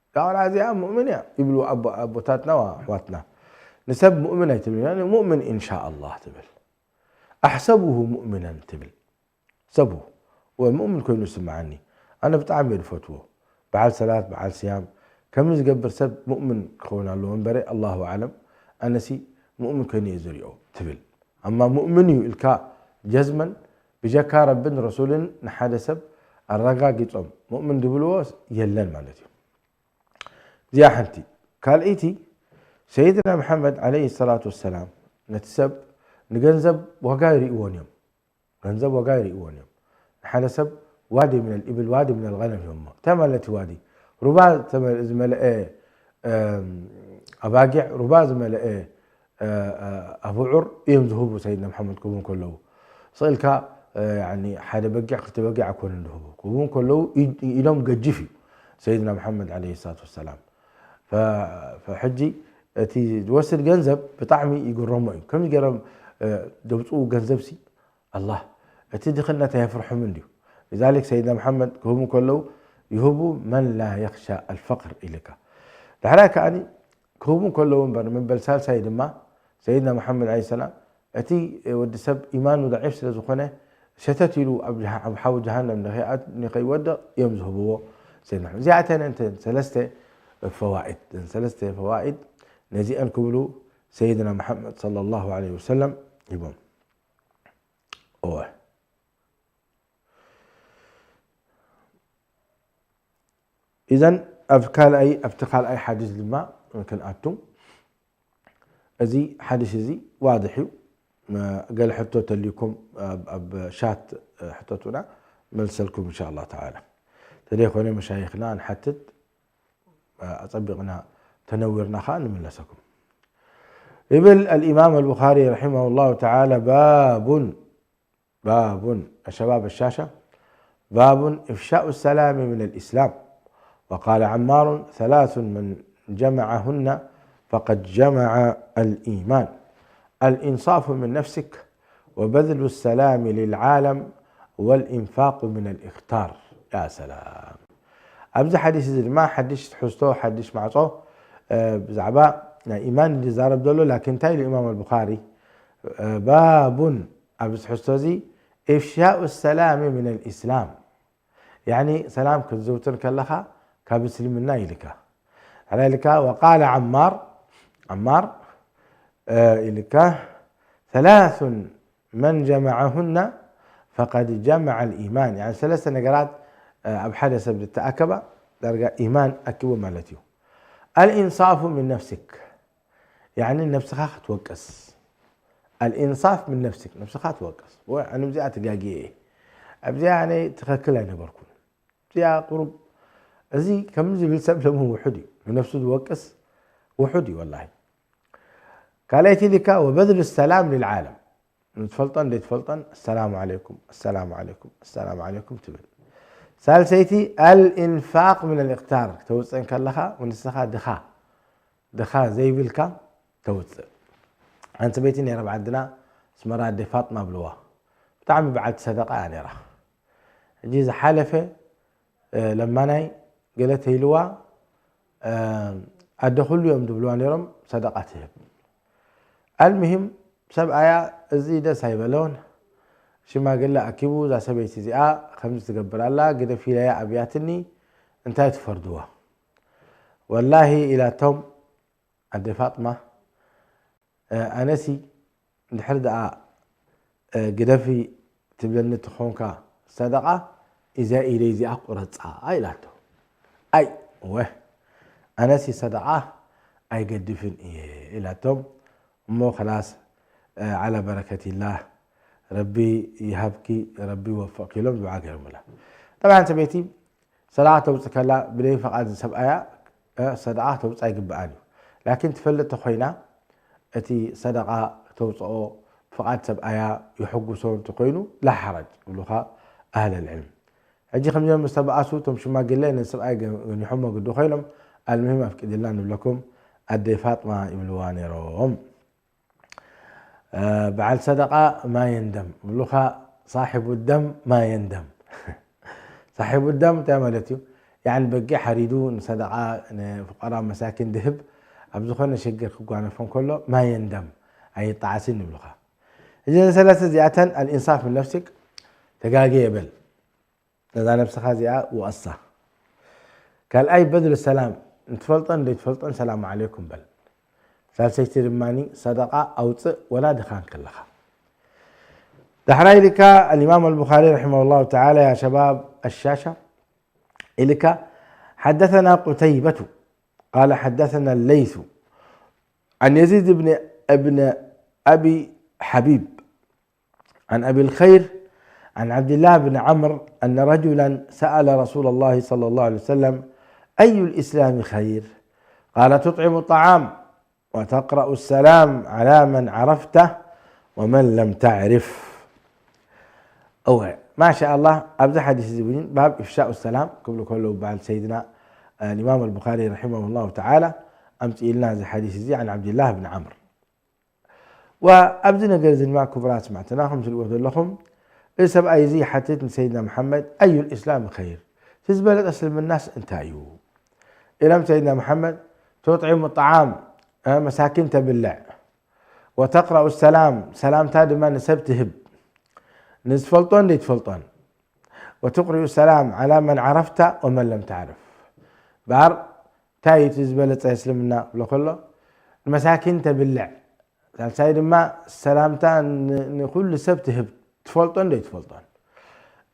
እዛ ቆልዓ እዚኣ ሙእምን እያ ይብሉ ኣቦ-፣ ኣቦታትና ኣሕዋትና። ንሰብ ሙእምን ኣይትብል፣ ሙእምን ኢንሻ ኣላህ ትብል። ኣሕሰቡሁ ሙእሚናን ትብል። ሰቡ ወሙእምን ኮይኑ ይስምዓኒ። ኣነ ብጣዕሚ እየ ዝፈትዎ። በዓል ሰላት፣ በዓል ስያም፣ ከምዚ ዝገብር ሰብ ሙእምን ክኸውን ኣለዎ እምበረ፣ ኣላሁ ኣዕለም፣ ኣነሲ ሙእምን ኮይኑ እየ ዝሪኦ ትብል። ኣማ ሙእምን እዩ ኢልካ ጀዝመን ብጀካ ረብን ረሱልን ንሓደ ሰብ ኣረጋጊጾም ሙእምን ዝብልዎ የለን ማለት እዩ። እዚኣ ሓንቲ። ካልኣይቲ፣ ሰይድና መሓመድ ዓለይሂ ሰላቱ ወሰላም ነቲ ሰብ ንገንዘብ ዋጋ ይርእይዎን እዮም። ገንዘብ ዋጋ ይርእይዎን እዮም። ንሓደ ሰብ ዋዲ ምን ልኢብል ዋዲ ምን ልገነም ይህቦሞ። እንታይ ማለት እዩ ዋዲ? ሩባ ዝተመ-፣ ዝመልአ፣ እም፣ ኣባጊዕ፣ ሩባ ዝመልአ፣ እ፣ እ፣ ኣቡዑር እዮም ዝህቡ ሰይድና መሓመድ ክህቡ ከለዉ። ስቕ ኢልካ፣ እ፣ ያኒ ሓደ በጊዕ፣ ክልተ በጊዕ ኣይኮኑን ዝህቡ። ክህቡ ከለዉ ኢድ-፣ ኢዶም ገጅፍ እዩ ሰይድና መሓመድ ዓለይሂ ሰላቱ ወሰላም። ፈ-፣ ፈሕጂ እቲ ዝወስድ ገንዘብ ብጣዕሚ ይግረሞ እዩ። ከምዚ ገይሮም፣ እ፣ ዘውፅኡ ገንዘብሲ ኣላህ፣ እቲ ድኽነት ኣየፍርሖምን ድዩ? ሊዛሊክ ሰይድና መሓመድ ክህቡ ከለዉ፣ ይህቡ መን ላ የኽሻ ኣልፈቅር ኢልካ። ዳሕራይ ከኣኒ ክህቡ ከለዉ እምበር፣ መበል ሳልሳይ ድማ ሰይድና መሓመድ ዓለይሂ ሰላም፣ እቲ ወዲ ሰብ ኢማኑ ደዒፍ ስለ ዝኾነ፣ ሸተት ኢሉ ኣብ ጀሃ-፣ ኣብ ሓዊ ጀሃነም ንኸይኣት-፣ ንኸይወድቕ እዮም ዝህብዎ። ሰይድና መሓመድ፣ እዚኣተን እንተን ሰለስተ ፈዋኢድ፣ እተን ሰለስተ ፈዋኢድ ነዚአን ክብሉ ሰይድና መሓመድ ሰለላሁ ዓለይሂ ወሰለም ሂቦም። እወ። ኢዘን ኣብ ካልኣይ፣ ኣብቲ ካልኣይ ሓዲስ ድማ ክንኣቱ። እዚ ሓዲስ እዚ ዋድሕ እዩ። መ-፣ ገለ ሕቶ ተልዩኩም ኣብ፣ ኣብ ሻት ሕተቱና፣ መልሰልኩም እንሻ ኣላህ ተዓላ። ተደይኮነ መሻይኽና ንሓትት፣ ኣጸቢቕና ተነዊርና ኸዓ ንምለሰኩም። ይብል ኣልኢማም ኣልቡኻሪ ረሒመሁ ላሁ ተዓላ፣ ባቡን باب، الشباب الشاشة، باب إفشاء السلام من الإسلام. وقال عمار: ثلاث من جمعهن فقد جمع الإيمان: الإنصاف من نفسك، وبذل السلام للعالم، والإنفاق من الإقتار. يا سلام. ኣብዚ ሓዲስ እዚ ድማ ሓድሽ ትሕዝቶ፣ ሓድሽ ማዕጾ፣ እ፣ ብዛዕባ ናይ ኢማን እዩ ዝዛረብ ዘሎ። ላኪን እንታይ ኢሉ ኢማም ኣልቡኻሪ? እ፣ ባቡን ኣብዚ ትሕዝቶ እዚ፣ إفشاء السلام من الإسلام، ያኒ ሰላም ክትዝውትር ከለኻ ካብ እስልምና ኢልካ። ሕራይ ኢልካ፣ وقال عمار، ዓማር፣ እ፣ ኢልካ፣ ثلاث من جمعهن فقد جمع الإيمان، ያኒ ሰለስተ ነገራት፣ እ፣ ኣብ ሓደ ሰብ ዝተኣከባ ዳርጋ ኢማን ኣኪቡ ማለት እዩ። الإنصاف من نفسك، ያኒ ነብስኻ ክትወቅስ። الإنصاف من نفسك، ነብስኻ ትወቅስ። ወይ ኣነ ኣብዚኣ ተጋግየ እየ። ኣብዚኣ ኣነ ትኸክል ኣይነበርኩን። እዚኣ ቁሩብ፣ እዚ ከምዚ ዝብል ሰብ ሎሚ ውሑድ እዩ። ንነብሱ ዝወቅስ ውሑድ እዩ ወላሂ። ካልኣይቲ ኢልካ وبذل السلام للعالم። ንትፈልጦን ዘይትፈልጦን السلام عليكم، السلام عليكم، السلام عليكم ትብል። ሳልሰይቲ الإنفاق من الإقتار። ክተውፅእ ከለኻ ንስኻ ድኻ ድኻ ዘይብልካ ተውፅእ። ሓንቲ ሰበይቲ ነይራ ኣብ ዓድና ኣስመራ፣ ኣደ ፋጥማ ብልዋ። ብጣዕሚ በዓልቲ ሰደቃ እያ ነይራ። ሕጂ ዝሓለፈ፣ እ፣ ለማናይ ገለ ተይልዋ፣ እ፣ ኣደ ኩሉ እዮም ዝብልዋ ነይሮም፣ ሰደቃ ትህብ። ኣልምሂም ሰብኣያ እዚ ደስ ኣይበሎን። ሽማግለ ኣኪቡ፣ እዛ ሰበይቲ እዚኣ ከምዚ ትገብር ኣላ፣ ግደፊ ኢለያ ኣብያትኒ፣ እንታይ ትፈርድዋ? ወላሂ ኢላቶም፣ ኣደ ፋጥማ፣ እ፣ ኣነሲ እንድሕር ደኣ፣ እ፣ ግደፊ ትብለኒ ትኾንካ ሰደቓ፣ እዚኣ ኢደይ እዚኣ ቁረጻ ኢላቶ። ኣይ፣ ወ፣ ኣነሲ ሰደቓ ኣይገድፍን እየ ኢላቶም። እሞ ከላስ፣ እ፣ ዓላ በረከቲላህ፣ ረቢ ይሃብኪ፣ ረቢ ይወፍቕኪ ኢሎም ዱዓ ገይሮምላ። ጠብዓን ሰበይቲ ሰደቓ ተውፅእ ከላ ብደይ ፍቓድ ሰብኣያ፣ እ፣ ሰደቓ ተውፅእ ኣይግብኣን እዩ። ላኪን ትፈልጥ ተኾይና እቲ ሰደቓ ተውፅኦ ፍቓድ ሰብኣያ ይሕጉሶ እንተኾይኑ ላ ሓረጅ ይብሉኻ ኣህለል ዕልም። ሕጂ ከምዚኦም ምስ ተበኣሱ እቶም ሽማግለ ነቲ ሰብኣይ ገ-፣ ገኒሖሞ ግዲ ኮይኖም ኣልምሂም ኣፍቂድልና ንብለኩም ኣደይ ፋጥማ ይብልዋ ነይሮም። እ፣ በዓል ሰደቓ ማ የንደም ይብሉኻ፣ ሳሒቡ ደም ማ የንደም። ሳሒቡ ደም እንታይ ማለት እዩ? ያዕኒ በጊዕ ሓሪዱ ንሰደቓ ንፍቀራ መሳኪን ድህብ ኣብ ዝኾነ ሽግር ክጓነፎም ከሎ ማየንደም ኣይጣዓስን ይብሉኻ። እዘን ሰለስተ እዚኣተን ኣልኢንሳፍ ምን ነፍሲክ ተጋግየ በል። ነዛ ነብስኻ እዚኣ ውቐሳ። ካልኣይ በድሉ ሰላም፣ ንትፈልጦን ዘይትፈልጦን ሰላም ዓለይኩም በል። ሳልሰይቲ ድማ ሰደቓ ኣውፅእ ወላ ድኻን ከለኻ። ዳሕራይ ኢልካ ኣልኢማም ኣልቡኻሪ ረሒመሁ ላሁ ተዓላ ያ ሸባብ ኣሻሻ ኢልካ ሓደሰና ቁተይበቱ ቃለ ሓደሰና ለይሱ عن يزيد بن ابن أبي حبيب عن أبي الخير عن عبد الله بن عمرو أن رجلا سأل رسول الله صلى الله عليه وسلم: أي الإسلام خير؟ قال: تطعم الطعام وتقرأ السلام على من عرفت ومن لم تعرف. እወ ማሻ ኣላህ ኣብዚ ሓዲስ እዚ እውን ባብ ኢፍሻኡ ሰላም ክብሉ ከለዉ በዓል ሰይድና ኢማም ኣልቡኻሪ ረሒመሁ ላሁ ተዓላ ኣምፅእልና እዚ ሓዲስ እዚ ዓን ዓብድላህ ብን ዓምር ወኣብዚ ነገር እዚ ድማ ክቡራት ስማዕትና ከም ትሪእዎ ዘለኹም እዚ ሰብኣይ እዚ ይሓትት ንሰይድና መሓመድ ኣዩ ልእስላም ኸይር እቲ ዝበለጠ እስልምናስ እንታይ እዩ ኢሎም ሰይድና መሓመድ ቶጥዒሙ ጣዓም መሳኪን ተብልዕ ወተቅረኡ ሰላም ሰላምታ ድማ ንሰብ ትህብ ንዝፈልጦን ዘይትፈልጦን ወትቅሪኡ ሰላም ዓላ መን ዓረፍታ ወመን ለም ተዕርፍ በኣር እንታይ እቲ ዝበለፀ እስልምና ክብሎ ከሎ ንመሳኪን ተብልዕ ሳልሳይ ድማ ሰላምታ ንኩሉ ሰብ ትህብ ትፈልጦን ዘይትፈልጦን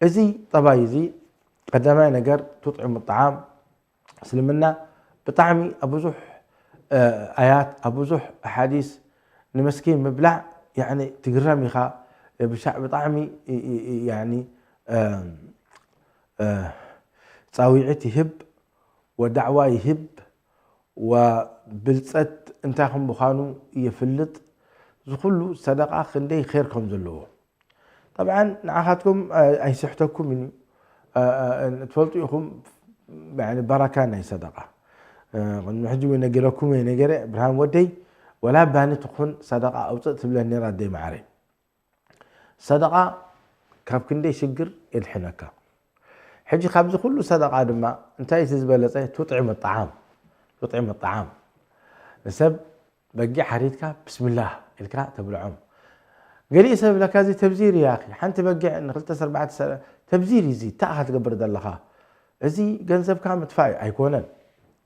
እዚ ጠባይ እዚ ቀዳማይ ነገር ትጥዕሙ ጣዓም እስልምና ብጣዕሚ ኣብ ብዙሕ ኣያት ኣብ ብዙሕ ሓዲስ ንመስኪን ምብላዕ ትግረም ኢኻ ብሻዕ ብጣዕሚ ፃዊዒት ይህብ ወዳዕዋ ይህብ ወብልፀት እንታይ ከም ምዃኑ ይፍልጥ ዝኩሉ ሰደቃ ክንደይ ር ከም ዘለዎ طبعا ንዓኻትኩም ኣይስሕተኩም እዩ ትፈልጡ ኢኹም በረካ ናይ ሰደቃ ቅድሚ ሕጂ እውን ነጊረኩም እየ ነገረ ብርሃን ወደይ ወላ ባኒ ትኹን ሰደቃ ኣውፅእ ትብለን ነራ ኣደይ ማዕረ ሰደቃ ካብ ክንደይ ሽግር የድሕነካ ሕጂ ካብዚ ኩሉ ሰደቃ ድማ እንታይ እቲ ዝበለፀ ትጥዕም ጣዓም ትጥዕም ጣዓም ንሰብ በጊዕ ሓሪድካ ብስምላህ ኢልካ ተብልዖም ገሊእ ሰብ ለካ እዚ ተብዚር እያ ሓንቲ በጊዕ ንክልተ ኣርባዕተ ተብዚር እዩ እዚ እንታይ ኢኻ ትገብር ዘለኻ እዚ ገንዘብካ ምጥፋእ ኣይኮነን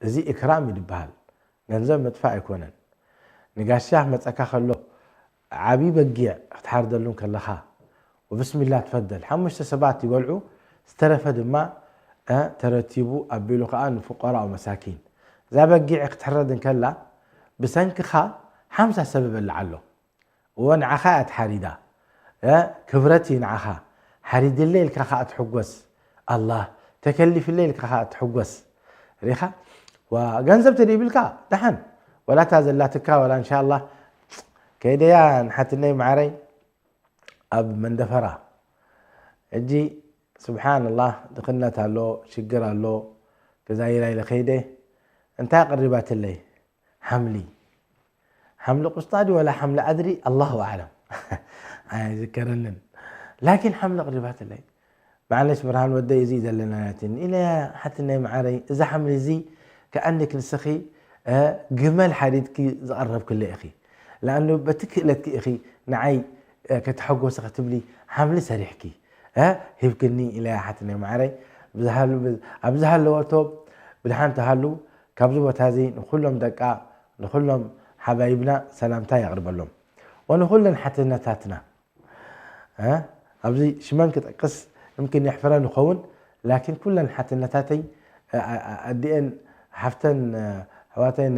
እዚ ኢክራም እዩ ዝበሃል ገንዘብ ምጥፋእ ኣይኮነን ንጋሻ ክመፀካ ከሎ ዓብዪ በጊዕ ክትሓርደሉ ከለኻ ወብስሚላ ትፈደል ሓሙሽተ ሰባት ይበልዑ ዝተረፈ ድማ ተረቲቡ ኣቢሉ ከዓ ንፍቆራኡ መሳኪን እዛ በጊዕ ክትሕረድ እንከላ ብሰንክኻ ሓምሳ ሰብ ይበልዓ ኣሎ እወ ንዓኻ እያ ትሓሪዳ ክብረት እዩ ንዓኻ ሓሪድለ ኢልካ ከዓ ትሕጎስ ኣላህ ተከሊፍለ ኢልካ ከዓ ትሕጎስ ሪኻ ገንዘብ ተደይብልካ ደሓን ወላ እታ ዘላትካ ወላ እንሻላ ከይደያ ንሓትነይ ማዕረይ ኣብ መንደፈራ ሕጂ ስብሓንላህ ድኽነት ኣሎ ሽግር ኣሎ ገዛይራ ኢለ ከይደ እንታይ ኣቅሪባትለይ ሓምሊ ሓምሊ ቁስጣ ድዩ ወላ ሓምሊ ኣድሪ ኣላሁ ኣዕለም ኣይዝከረንን ላኪን ሓምሊ ኣቅሪባትለይ ማዕለሽ ብርሃን ወደይ እዚ ዘለናያትን ኢለ ሓትነይ ማዓረይ እዛ ሓምሊ እዚ ከኣኒ ክንስኺ ግመል ሓሪድኪ ዝቐረብክለ ኢኺ ለኣኑ በቲ ክእለትኪ ኢኺ ንዓይ ከተሐጎሲ ክትብሊ ሓምሊ ሰሪሕኪ ሂብክኒ ኢለ ሓትነይ ማዓረይ ኣብ ዝሃለወቶ ብድሓን ተሃሉ ካብዚ ቦታ እዚ ንኩሎም ደቃ ንኩሎም ሓባይብና ሰላምታ የቕርበሎም ወንኩለን ሓትነታትና ኣብዚ ሽመን ክጠቅስ እምክን የሕፍረ ንኸውን ላኪን ኩለን ሓትነታተይ ኣዲአን ሓፍተን ኣሕዋተይ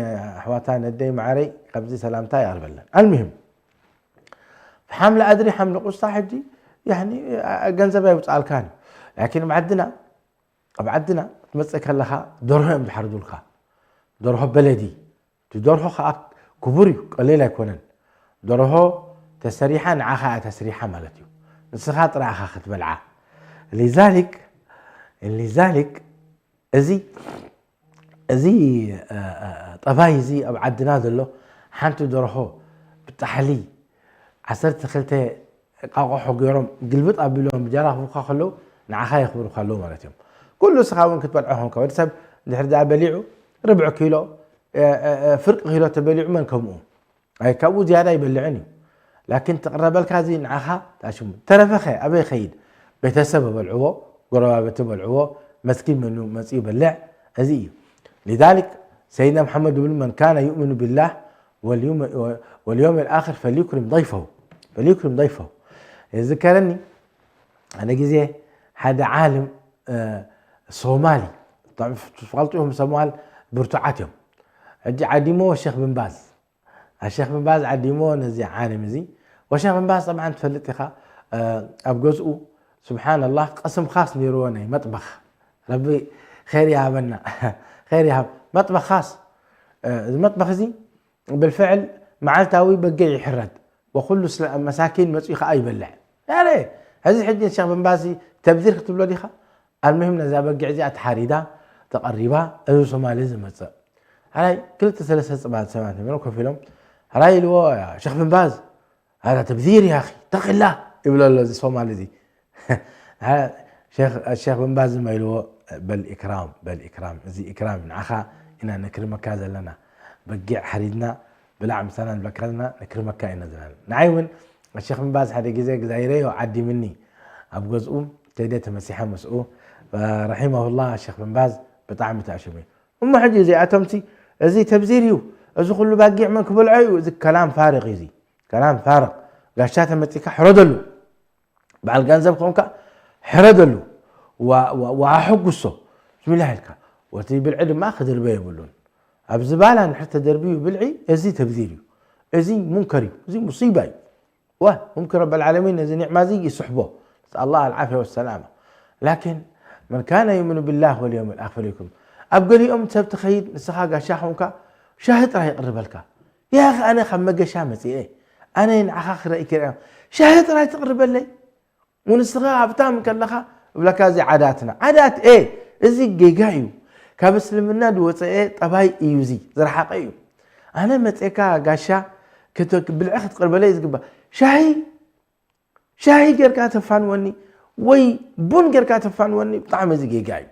ኣሕዋታ ነደይ ማዓረይ ካብዚ ሰላምታ የቕርበለን ኣልሙሂም ሓምለ ኣድሪ ሓምለ ቁስታ ሕጂ ገንዘብ ኣይውፅኣልካን ላኪን ኣብ ዓድና ኣብ ዓድና ትመፅእ ከለካ ደርሆ እዮም ዝሓርዱልካ ደርሆ በለዲ እቲ ደርሆ ከዓ ክቡር እዩ ቀሊል ኣይኮነን ደርሆ ተሰሪሓ ንዓኻ እያ ተስሪሓ ማለት እዩ ንስኻ ጥራይ ኢኻ ክትበልዓ ሊዛሊክ ሊዛሊክ እዚ እዚ ጠባይ እዚ ኣብ ዓድና ዘሎ ሓንቲ ደርሆ ብጣሕሊ ዓሰርተ ክልተ ቃቆሖ ገይሮም ግልብጥ ኣቢሎም እንጀራ ክህቡካ ከለዉ ንዓኻ የኽብሩካ ኣለዉ ማለት እዮም ኩሉ ንስኻ እውን ክትበልዖ ኾንካ። ወዲ ሰብ እንድሕር ደኣ በሊዑ ርብዒ ኪሎ፣ እ፣ እ፣ እ፣ ፍርቂ ኪሎ ተበሊዑ መን ከምኡ? ኣይ፣ ካብኡ ዝያዳ ኣይበልዕን እዩ። ላኪን ትቕረበልካ እዚ ንዓኻ ትኣሽሙ። ተረፈኸ ኣበይ ኸይድ? ቤተሰብ በልዕዎ፣ ጎረባብቲ በልዕዎ፣ መስኪን መኑ መጺኡ ይበልዕ። እዚ እዩ። لذلك ሰይድና መሓመድ ይብሉ፣ من كان يؤمن بالله واليوم، واليوم الآخر فليكرم ضيفه، فليكرم ضيفه. ይዝከረኒ ሓደ ግዜ ሓደ ዓልም፣ እ፣ ሶማሊ፣ ትፈልጡ ኢኹም ሶማል ብርቱዓት እዮም። ሕጂ ዓዲሞ ሸኽ ብን ባዝ ኣሸኽ ብን ባዝ ዓዲሞ ነዚ ዓለም እዚ። ወሸኽ ብን ባዝ ጠብዓን ትፈልጥ ኢኻ፣ እ፣ ኣብ ገዝኡ ስብሓንላህ ቀስም ኻስ ነይርዎ ናይ መጥበኽ። ረቢ ኸይር ይሃበና። ኸይር ይሃብ። መጥበኽ ኻስ፣ እ፣ እዚ መጥበኽ እዚ ብልፍዕል መዓልታዊ በጊዕ ይሕረድ። ወኩሉ ስለ-፣ መሳኪን መፅኡ ከዓ ይበልዕ። ያረ፣ እዚ ሕጂ ሸኽ ብን ባዝ ተብዚር ክትብሎ ዲኻ? ኣልሙሂም ነዛ በጊዕ እዚኣ ተሓሪዳ ተቐሪባ፣ እዚ ሶማሊ ዝመጽእ። ሕራይ ክልተ ሰለስተ ጽባሕ ሰባት ነበሩ ኮፍ ኢሎም፣ ሕራይ ኢልዎ፣ "ያ ሸኽ ብን ባዝ፣ هذا تبذير يا أخي، اتق الله" ይብሎ ኣሎ እዚ ሶማሊ እዚ። ሸኽ፣ ሸኽ ብን ባዝ ድማ ኢልዎ፣ "በል ኢክራም፣ በል ኢክራም፣ እዚ ኢክራም ንዓኻ ኢና ነክርመካ ዘለና። በጊዕ ሓሪድና ብላዕ ምሳና ንብለካ ዘለና ነክርመካ ኢና ዘለና." ንዓይ እውን ሸኽ ብን ባዝ ሓደ ግዜ ግዛይረዮ ዓዲምኒ ኣብ ገዝኡ ከይደ ተመሲሐ ምስኡ፣ ረሒመሁላህ ሸኽ ብን ባዝ ብጣዕሚ ተኣሽሙ እዩ። እሞ ሕጂ እዚኣቶምሲ እዚ ተብዚር እዩ፣ እዚ ኩሉ ባጊዕ መን ክበልዖ እዩ? እዚ ከላም ፋርቕ እዩ፣ እዚ ከላም ፋርቕ። ጋሻ ተመጺካ ሕረደሉ፣ በዓል ገንዘብ ኮንካ ሕረደሉ፣ ዋ-፣ ዋ-፣ ወኣሐጉሶ፣ ብስሚላህ ኢልካ። ወቲ ብልዒ ድማ ክድርበ የብሉን። ኣብ ዝባላ እንድሕር ተደርብዩ ብልዒ፣ እዚ ተብዚር እዩ፣ እዚ ሙንከር እዩ፣ እዚ ሙሲባ እዩ። ዋ፣ ሙምኪን ረበል ዓለሚን ነዚ ኒዕማ እዚ ይስሕቦ። ነስኣል ላህ ኣልዓፍያ ወሰላማ። ላኪን መን ካነ ዩእምኑ ቢላህ ወልየውም ልኣኽር ይኩም። ኣብ ገሊኦም ሰብ ትኸይድ፣ ንስኻ ጋሻ ኾንካ፣ ሻሂ ጥራይ ይቕርበልካ። ያኺ ኣነ ካብ መገሻ መጺኤ፣ ኣነ ንዓኻ ክረኢ ክሪኣ፣ ሻሂ ጥራይ ትቕርበለይ? ንስኻ ሃብታም ከለኻ እብለካ፣ እዚ ዓዳትና። ዓዳት፣ ኤ፣ እዚ ጌጋ እዩ። ካብ እስልምና ዝወፀኤ ጠባይ እዩ፣ እዚ ዝረሓቐ እዩ። ኣነ መፅኤካ ጋሻ ክተ-፣ ብልዒ ክትቕርበለይ ዝግባእ። ሻሂ፣ ሻሂ ጌርካ ተፋንወኒ ወይ ቡን ጌርካ ተፋንወኒ፣ ብጣዕሚ እዚ ጌጋ እዩ።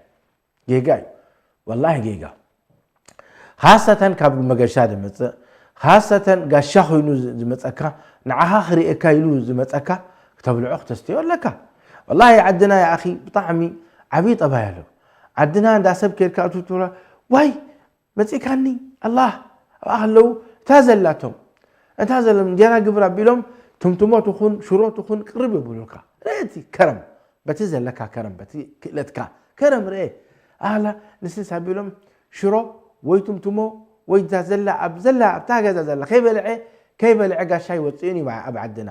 ጌጋ እዩ። ወላሂ ጌጋ። ኻሰተን ካብ መገሻ ዝመፅእ፣ ኻሰተን ጋሻ ኮይኑ ዝ-፣ ዝመፀካ፣ ንዓኻ ክርእየካ ኢሉ ዝመፀካ፣ ክተብልዖ ክተስተዮ ኣለካ። ወላሂ ዓድና ይኣኺ ብጣዕሚ ዓብዪ ጠባይ ኣሎ። ዓድና እንዳ ሰብ ኬድካ እቱ ትብሎ፣ ዋይ መጺእካኒ ኣላህ ኣብኣ ከለዉ እታ ዘላቶም፣ እታ ዘለም እንጀራ ግብር ኣቢሎም ትምትሞ ትኹን ሽሮ ትኹን ቅርብ የብሉልካ። ርእ እቲ ከረም፣ በቲ ዘለካ ከረም፣ በቲ ክእለትካ ከረም ርእ። ኣላ ንስስ ኣቢሎም ሽሮ ወይ ትምትሞ ወይ እዛ ዘላ ኣብ ዘላ ኣብታ ገዛ ዘላ ከይበልዐ፣ ከይበልዐ ጋሻ ይወፅእን እዩ ኣብ ዓድና።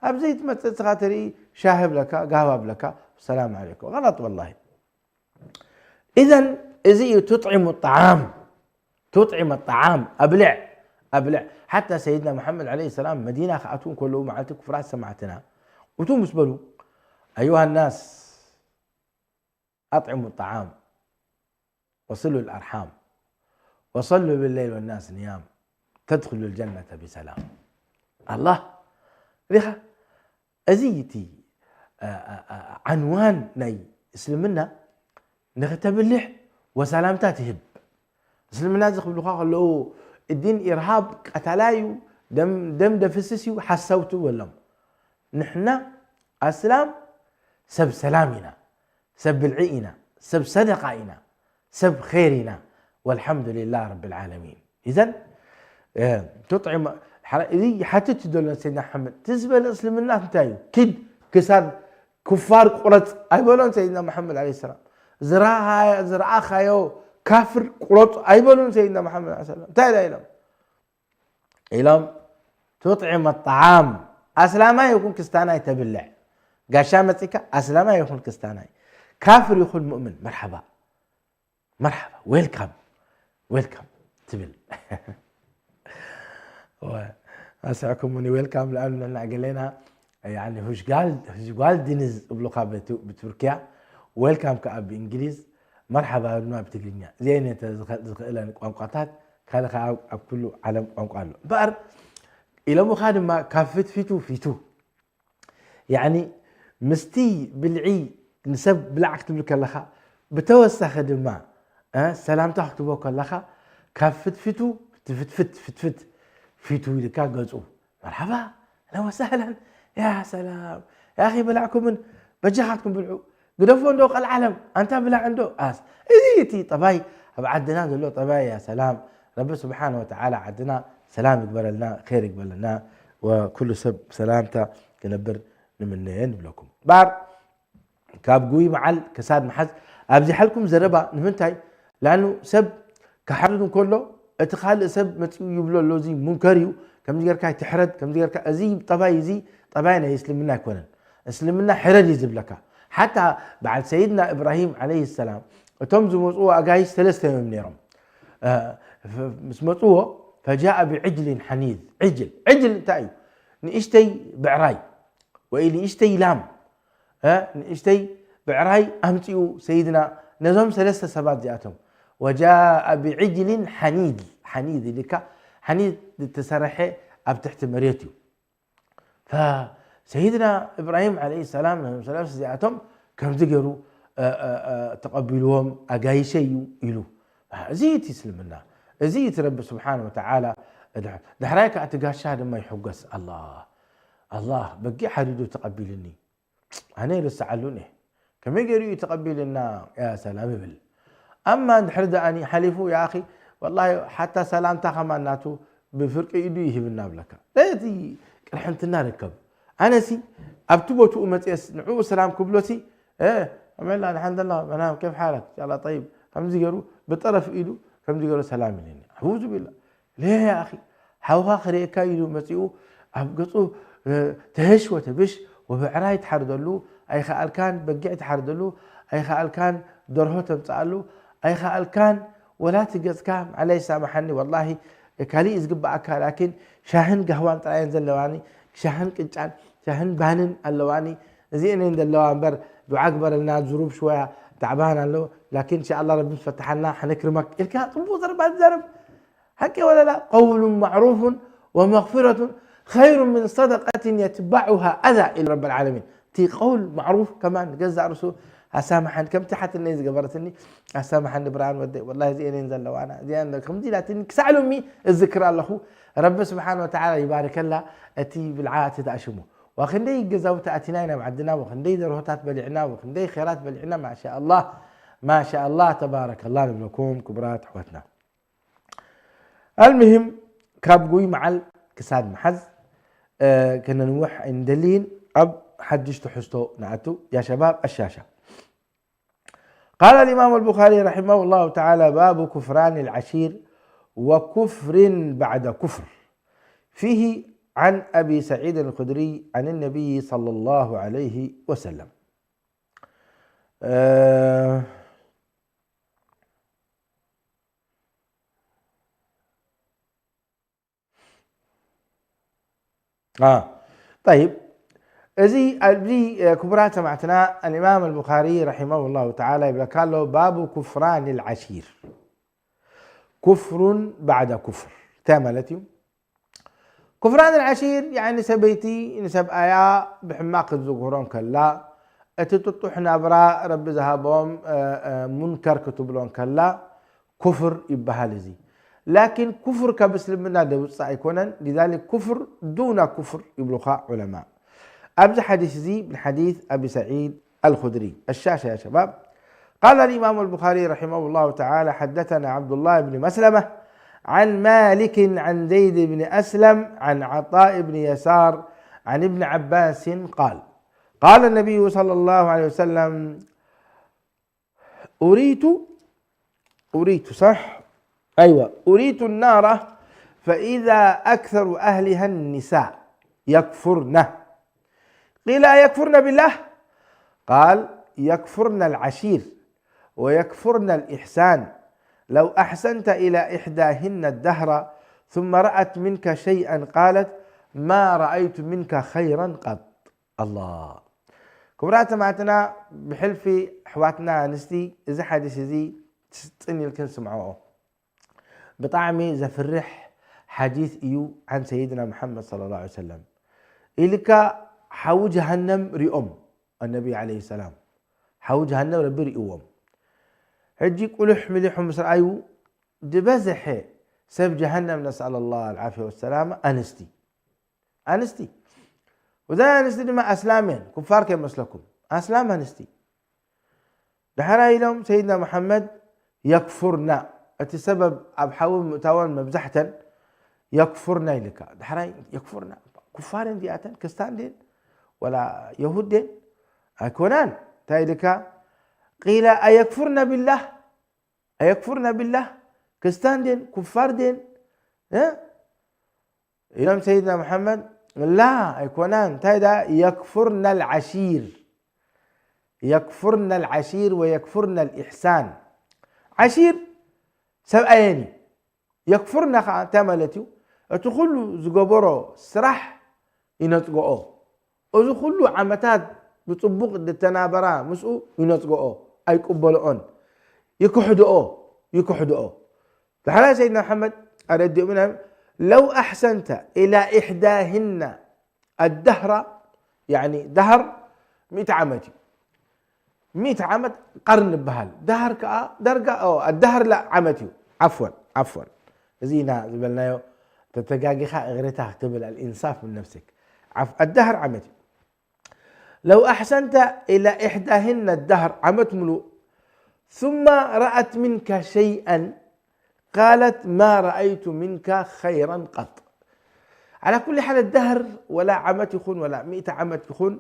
ኣብዚ ትመፅእ ስኻ ትርኢ ሻሂ ብለካ፣ ጋህባ ብለካ፣ ሰላም ዓለይኩም። غلط والله. إذن እዚ እዩ ትጥዒሙ ጣዓም፣ ትጥዒመ ጣዓም፣ ኣብልዕ፣ ኣብልዕ። ሓታ ሰይድና መሓመድ ዓለይሂ ሰላም መዲና ክኣትዉ እንከለዉ መዓልቲ ክፉራት ሰማዕትና እቱ ምስ በሉ፣ أيها الناس أطعموا الطعام وصلوا الأرحام وصلوا بالليل والناس نيام تدخلوا الجنة بسلام. ኣላህ ሪኻ እዚ እቲ፣ አ፣ አ፣ አ፣ ዓንዋን ናይ እስልምና ንኽተብልሕ ወሰላምታ ትህብ። እስልምና እዚ ክብሉኻ ከለዉ እዲን ኢርሃብ ቀታላይ እዩ፣ ደም፣ ደም ደፍስስ እዩ፣ ሓሳውቲ በሎም። ንሕና ኣስላም ሰብ ሰላም ኢና፣ ሰብ ብልዒ ኢና፣ ሰብ ሰደቃ ኢና፣ ሰብ ኸይር ኢና። ወልሓምዱሊላህ ረብል ዓለሚን። ኢዘን፣ እ፣ ትጥዕም፣ ሓራ-፣ እዚ ይሓትት እዩ ዘሎ ሰይድና መሓመድ። እቲ ዝበለ እስልምና እንታይ እዩ? ኪድ ክሳድ ኩፋር ቁረጽ ኣይበሎን ሰይድና መሓመድ ዓለይሂ ሰላም። ዝረኣ-፣ ዝረኣኻዮ ካፍር ቁረጽ ኣይበሉን ሰይድና መሓመድ ዓለይሂ ሰላም። እንታይ ደኣ ኢሎም? ኢሎም፣ ትጥዕም ኣጣዓም፣ ኣስላማይ ይኹን ክስታናይ ተብልዕ። ጋሻ መጺካ፣ ኣስላማይ ይኹን ክስታናይ፣ ካፍር ይኹን ሙእምን፣ መርሓባ፣ መርሓባ፣ ዌልካም፣ ዌልካም ትብል። ወ-፣ ኣስሕኩሙኒ፣ ዌልካም ለኣሉ ንሕና ገሌና፣ ያኒ፣ ሁሽ ጋል-፣ ሁሽ ጓል ዲንዝ እብሉኻ ብቱ-፣ ብቱርኪያ፣ ዌልካም ከኣ ብእንግሊዝ፣ መርሓባ ድማ ብትግርኛ። እዚአን እየን ዝኸ-፣ ዝኽእለን ቋንቋታት፣ ካልእ ከኣ ኣብ፣ ኣብ ኩሉ ዓለም ቋንቋ ኣሎ። እምበኣር ኢሎምኻ ድማ ካብ ፍትፊቱ ፊቱ። ያኒ፣ ምስቲ ብልዒ ንሰብ ብላዕ ክትብል ከለኻ፣ ብተወሳኺ ድማ፣ እ፣ ሰላምታ ክትቦ ከለኻ፣ ካብ ፍትፊቱ፣ ትፍትፍት፣ ፍትፍት፣ ፊቱ ኢልካ ገጹ፣ "መርሓባ፣ ኣህለን ወሰህለን፣ ያ ሰላም፣ ያ ኣኺ በላዕኩምን፣ በጃኻትኩም ብልዑ፣ ግደፎ እንዶ ቀልዓለም፣ ኣንታ ብላዕ እንዶ፣ ኣስ." እዚ እቲ ጠባይ፣ ኣብ ዓድና ዘሎ ጠባይ፣ ያ ሰላም፣ ረቢ ስብሓነ ወተዓላ ዓድና ሰላም ይግበረልና፣ ኸይር ይግበረልና፣ ወኩሉ ሰብ ሰላምታ ክነብር ንምነየ ንብለኩም። ባር ካብ ጉይ መዓል ክሳድ መሓዝ ኣብዚሓልኩም ዘረባ ንምንታይ? ላኑ ሰብ ክሓርድ እንከሎ እቲ ካልእ ሰብ መጺኡ ይብሎ ኣሎ፣ እዚ ሙንከር እዩ፣ ከምዚ ጌርካ ኣይትሕረድ፣ ከምዚ ጌርካ፣ እዚ ጠባይ፣ እዚ ጠባይ ናይ እስልምና ኣይኮነን። እስልምና ሕረድ እዩ ዝብለካ። ሓታ በዓል ሰይድና እብራሂም ዓለይሂ ሰላም እቶም ዝመጽዎ ኣጋይሽ ሰለስተ እዮም ነይሮም። እ፣ ፍ-፣ ምስ መጽዎ፣ "ፈጃአ ብዕጅሊን ሓኒዝ።" ዕጅል፣ ዕጅል እንታይ እዩ? ንእሽተይ ብዕራይ ወይ ንእሽተይ ላም፣ እ፣ ንእሽተይ ብዕራይ ኣምጺኡ ሰይድና ነዞም ሰለስተ ሰባት እዚኣቶም። "ወጃአ ብዕጅሊን ሓኒዝ።" ሓኒዝ ኢልካ፣ ሓኒዝ ዝተሰርሐ ኣብ ትሕቲ መሬት እዩ። ፈሰይድና እብራሂም ዓለይሂ ሰላም ነዞም ሰለስተ እዚኣቶም ከምዚ ገይሩ፣ እ፣ እ፣ እ፣ ተቐቢልዎም፣ "ኣጋይሸይ እዩ" ኢሉ። እዚ እቲ እስልምና፣ እዚ እቲ ረቢ ስብሓነ ወተዓላ። ድሕ-፣ ዳሕራይ ከኣ እቲ ጋሻ ድማ ይሕጎስ። "ኣላህ፣ ኣላህ በጊዕ ሓሪዱ ተቐቢልኒ፣ ኣነ ይርስዓሉን እየ። ከመይ ገይሩ እዩ ተቐቢልና? ያ ሰላም" ይብል። ኣማ እንድሕር ደኣኒ ሓሊፉ፣ "ያ ኣኺ፣ ወላሂ ሓታ ሰላምታ ከማን ናቱ ብፍርቂ ኢዱ ይህብና" ብለካ። እቲ ቅርሕንትና ርከብ። ኣነሲ ኣብቲ ቦትኡ መጽየስ ንዕኡ ሰላም ክብሎሲ፣ "እ፣ ከመይ ኣላ፣ ደሓን ደላ፣ መናም፣ ኬፍ ሓለክ? ኢንሻላህ ጠይብ?" ከምዚ ገይሩ ብጠረፍ ኢዱ ከምዚ ገይሩ ሰላም ኢሉኒ። ኣዑዙ ቢላህ። ሌ፣ ያ ኣኺ፣ ሓውኻ ክርእየካ ኢሉ መጺኡ፣ ኣብ ገጹ፣ እ፣ ተህሽ ወተብሽ፣ ወብዕራይ ትሓርደሉ ኣይኸኣልካን፣ በጊዕ ትሓርደሉ ኣይኸኣልካን፣ ደርሆ ተምጽኣሉ ኣይኸኣልካን፣ ወላ እቲ ገጽካ፣ ማዕለይ ሳምሓኒ፣ ወላሂ፣ ካሊእ ዝግብኣካ፣ ላኪን ሻህን ጋህዋን ጥራየን ዘለዋኒ፣ ሻህን ቅጫን፣ ሻህን ባንን ኣለዋኒ፣ እዚኤን እየን ዘለዋ እምበር፣ ዱዓ ግበረልና፣ ዝሩብ ሽወያ ታዕባን ኣሎ፣ ላኪን ኢንሻኣላህ ረቢ ምስ ፈትሓልና፣ ሓነክርመክ ኢልካ ጽቡቕ ዘረባ ትዛረብ። ሓቂ ወለላ? "ቀውሉን ማዕሩፉን ወመግፊረቱን ኸይሩ ምን ሰደቀትን የትባዑሃ ኣዛ" ኢሉ ረብል ዓለሚን። እቲ ቀውል ማዕሩፍ ከማን ንገዛእ ርእሱ ኣሳምሓኒ፣ ከምቲ ሓትነይ ዝገበረትኒ፣ "ኣሳምሓኒ ብርሃን ወደይ፣ ወላሂ እዚኤን እየን ዘለዋና፣ እዚኣን ከምዚ ኢላትኒ፣ ክሳዕ ሎሚ እዝክር ኣለኹ። ረቢ ስብሓን ወተዓላ ይባርከላ፣ እቲ ብልዓ እቲ ተኣሽሙ። ወክንደይ ገዛውቲ ኣቲና ኢና ኣብ ዓድና፣ ወክንደይ ደርሆታት በሊዕና፣ ወክንደይ ኸይራት በሊዕና፣ ማሻኣላህ፣ ማሻኣላህ፣ ተባረከላህ" ንብለኩም ክቡራት ኣሕዋትና። ኣልሙሂም፣ ካብ ጉይ መዓል ክሳድ መሓዝ፣ እ፣ ከነንውሕ ኣይንደልይን። ኣብ ሓድሽ ትሕዝቶ ንኣቱ። ያ ሸባብ ኣሻሻ። قال الإمام البخاري رحمه الله تعالى: باب كفران العشير وكفر بعد كفر. فيه عن أبي سعيد الخدري عن النبي صلى الله عليه وسلم. እ፣ አ፣ ጠይብ፣ እዚ ኣብዚ፣ እ፣ ክቡራት ሰማዕትና፣ ኣልኢማም ኣልቡኻሪ ረሒመሁ ላሁ ተዓላ ይብለካ ኣሎ፣ ባቡ ኩፍራን ልዓሺር። ኩፍሩን ባዕዳ ኩፍር። እንታይ ማለት እዩ? ኩፍራን ልዓሺር፣ ያዕኒ ሰበይቲ ንሰብኣያ ብሕማቕ ክትዝጉሮ እንከላ፣ እቲ ጥጡሕ ናብራ ረቢ ዝሃቦም፣ እ፣ እ፣ ሙንከር ክትብሎ እንከላ፣ ኩፍር ይበሃል እዚ። ላኪን ኩፍር ካብ እስልምና ዘውፅእ ኣይኮነን። ሊዛሊክ ኩፍር ዱና ኩፍር ይብሉኻ ዑለማ። ኣብዚ ሓዲስ እዚ ምን ሓዲስ ኣቢ ሰዒድ ኣልኹድሪ። ኣሻሻ ያ ሸባብ። قال الإمام البخاري رحمه الله تعالى: حدثنا عبد الله بن مسلمة عن مالك عن زيد بن أسلم عن عطاء بن يسار عن ابن عباس قال: قال النبي صلى الله عليه وسلم: أريت، أريت، صح؟ أيوة، أريت النار فإذا أكثر أهلها النساء يكفرن. قيل: أيكفرن بالله؟ قال: يكفرن العشير ويكفرن الإحسان. لو أحسنت إلى إحداهن الدهر ثم رأت منك شيئا قالت: ما رأيت منك خيرا قط. ኣላ። ክቡራት ሰማዕትና፣ ብሕልፊ ኣሕዋትና ኣንስቲ፣ እዚ ሓዲስ እዚ ጽን ኢልክን ስምዐኦ። ብጣዕሚ ዘፍርሕ ሓዲስ እዩ። ዓን ሰይድና መሓመድ ሰለላሁ ዐለይሂ ወሰለም ኢልካ፣ ሓዊ ጀሃነም ሪኦም፣ ኣነቢ ዓለይሂ ሰላም፣ ሓዊ ጀሃነም ረቢ ሪእዎም። ሕጂ ቁልሕ ሚሊሑ ምስ ረኣዩ ዝበዝሐ ሰብ ጀሃነም፣ ነስኣል ላህ ኣልዓፍያ ወሰላማ፣ ኣንስቲ። ኣንስቲ። እዘን ኣንስቲ ድማ ኣስላም እየን፣ ኩፋር ከይመስለኩም። ኣስላም ኣንስቲ። ዳሕራይ ኢሎም ሰይድና መሓመድ የክፉርና። እቲ ሰበብ ኣብ ሓዊ ምእታወን መብዛሕተን የክፉርና ኢልካ። ዳሕራይ የክፉርና። ኩፋር እየን እዚኣተን፣ ክስታን ድየን? ወላ የሁድ ድየን? ኣይኮናን። እንታይ ኢልካ? ቂለ ኣየክፉርና ቢላህ? ኣየክፉርና ቢላህ? ክስታን ድየን? ኩፋር ድየን? እ? ኢሎም ሰይድና መሓመድ፣ ላ ኣይኮናን። እንታይ ደኣ? የክፉርና ልዓሺር። የክፉርና ልዓሺር ወየክፉርና ልኢሕሳን። ዓሺር ሰብኣየን እዩ። የክፉርና ኸዓ እንታይ ማለት እዩ? እቲ ኩሉ ዝገበሮ ስራሕ ይነጽግኦ። እዚ ኩሉ ዓመታት ብጽቡቕ ዝተናበራ ምስኡ ይነጽግኦ፣ ኣይቅበልኦን። ይክሕድኦ፣ ይክሕድኦ። ዳሕራይ ሰይድና መሓመድ ኣረዲኦምና፣ ለው ኣሕሰንተ ኢላ ኢሕዳህና ኣዳህራ፣ ያኒ ዳህር ሚእቲ ዓመት እዩ። ሚእቲ ዓመት ቀርን ይበሃል። ዳህር ከኣ ደርጋ፣ ኦ፣ ኣዳህር ላ ዓመት እዩ። ዓፍወን፣ ዓፍወን። እዚ ኢና ዝበልናዮ፣ ተተጋጊኻ እግርታ ክትብል፣ ኣልኢንሳፍ ምን ነፍሲክ። ዓፍ-፣ ኣዳህር ዓመት እዩ። ለው ኣሕሰንተ ኢላ ኢሕዳህና ኣዳህር፣ ዓመት ሙሉእ፣ ثم رأت منك شيئا قالت ما رأيت منك خيرا قط. على كل حال፣ ዳህር ወላ ዓመት ይኹን ወላ ሚእቲ ዓመት ይኹን፣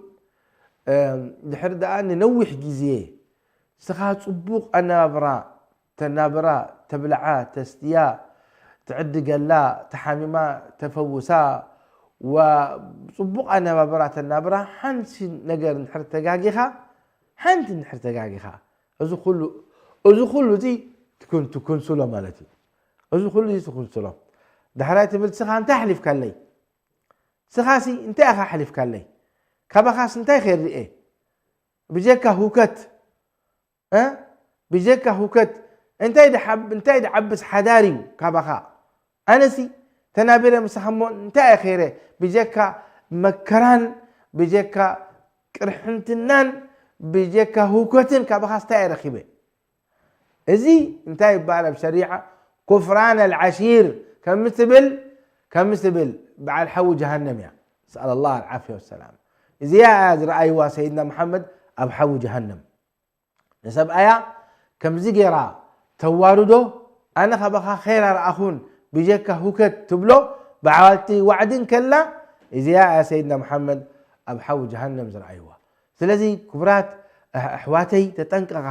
እም፣ ድሕሪ ደኣ ንነዊሕ ግዜ ንስኻ ጽቡቕ ኣነባብራ ተናብራ፣ ተብልዓ፣ ተስትያ፣ ትዕድገላ፣ ተሓሚማ፣ ተፈውሳ፣ ወጽቡቕ ኣነባብራ ተናብራ፣ ሓንቲ ነገር እንድሕር ተጋጊኻ፣ ሓንቲ እንድሕር ተጋጊኻ፣ እዚ ኩሉ፣ እዚ ኩሉ እዚ ትኩን-፣ ትኩንስሎ ማለት እዩ። እዚ ኩሉ እዚ ትኩንስሎ። ዳሕራይ ትብል፣ ስኻ እንታይ ኣሕሊፍካለይ? ስኻሲ እንታይ ኢኻ ኣሕሊፍካለይ? ካባኻስ እንታይ ከይር ርኤ? ብጀካ ሁከት፣ እ? ብጀካ ሁከት እንታይ ድሓብ-፣ እንታይ ድዓብስ ሓዳር እዩ ካባኻ? ኣነሲ ተናቢረ ምሳኻ እሞ እንታይ እየ ከይረ? ብጀካ መከራን፣ ብጀካ ቅርሕንትናን፣ ብጀካ ሁከትን ካባኻስ እንታይ እየ ረኺበ? እዚ እንታይ ይበሃል ኣብ ሸሪዓ? ኩፍራን ኣልዓሺር ከም ትብል፣ ከም ትብል በዓል ሓዊ ጀሃነም እያ። ነስኣል ላህ ኣልዓፍያ ወሰላም። እዚኣ እያ ዝረኣይዋ ሰይድና መሓመድ ኣብ ሓዊ ጀሃነም። ንሰብኣያ ከምዚ ገይራ ተዋርዶ፣ ኣነ ካባኻ ኸይር ኣርኣኹን ብጀካ ሁከት ትብሎ፣ ብዓልቲ ዋዕዲ እንከላ፣ እዚኣ እያ ሰይድና መሓመድ ኣብ ሓዊ ጀሃነም ዝረኣይዋ። ስለዚ ክቡራት ኣሕ-፣ ኣሕዋተይ ተጠንቀቓ፣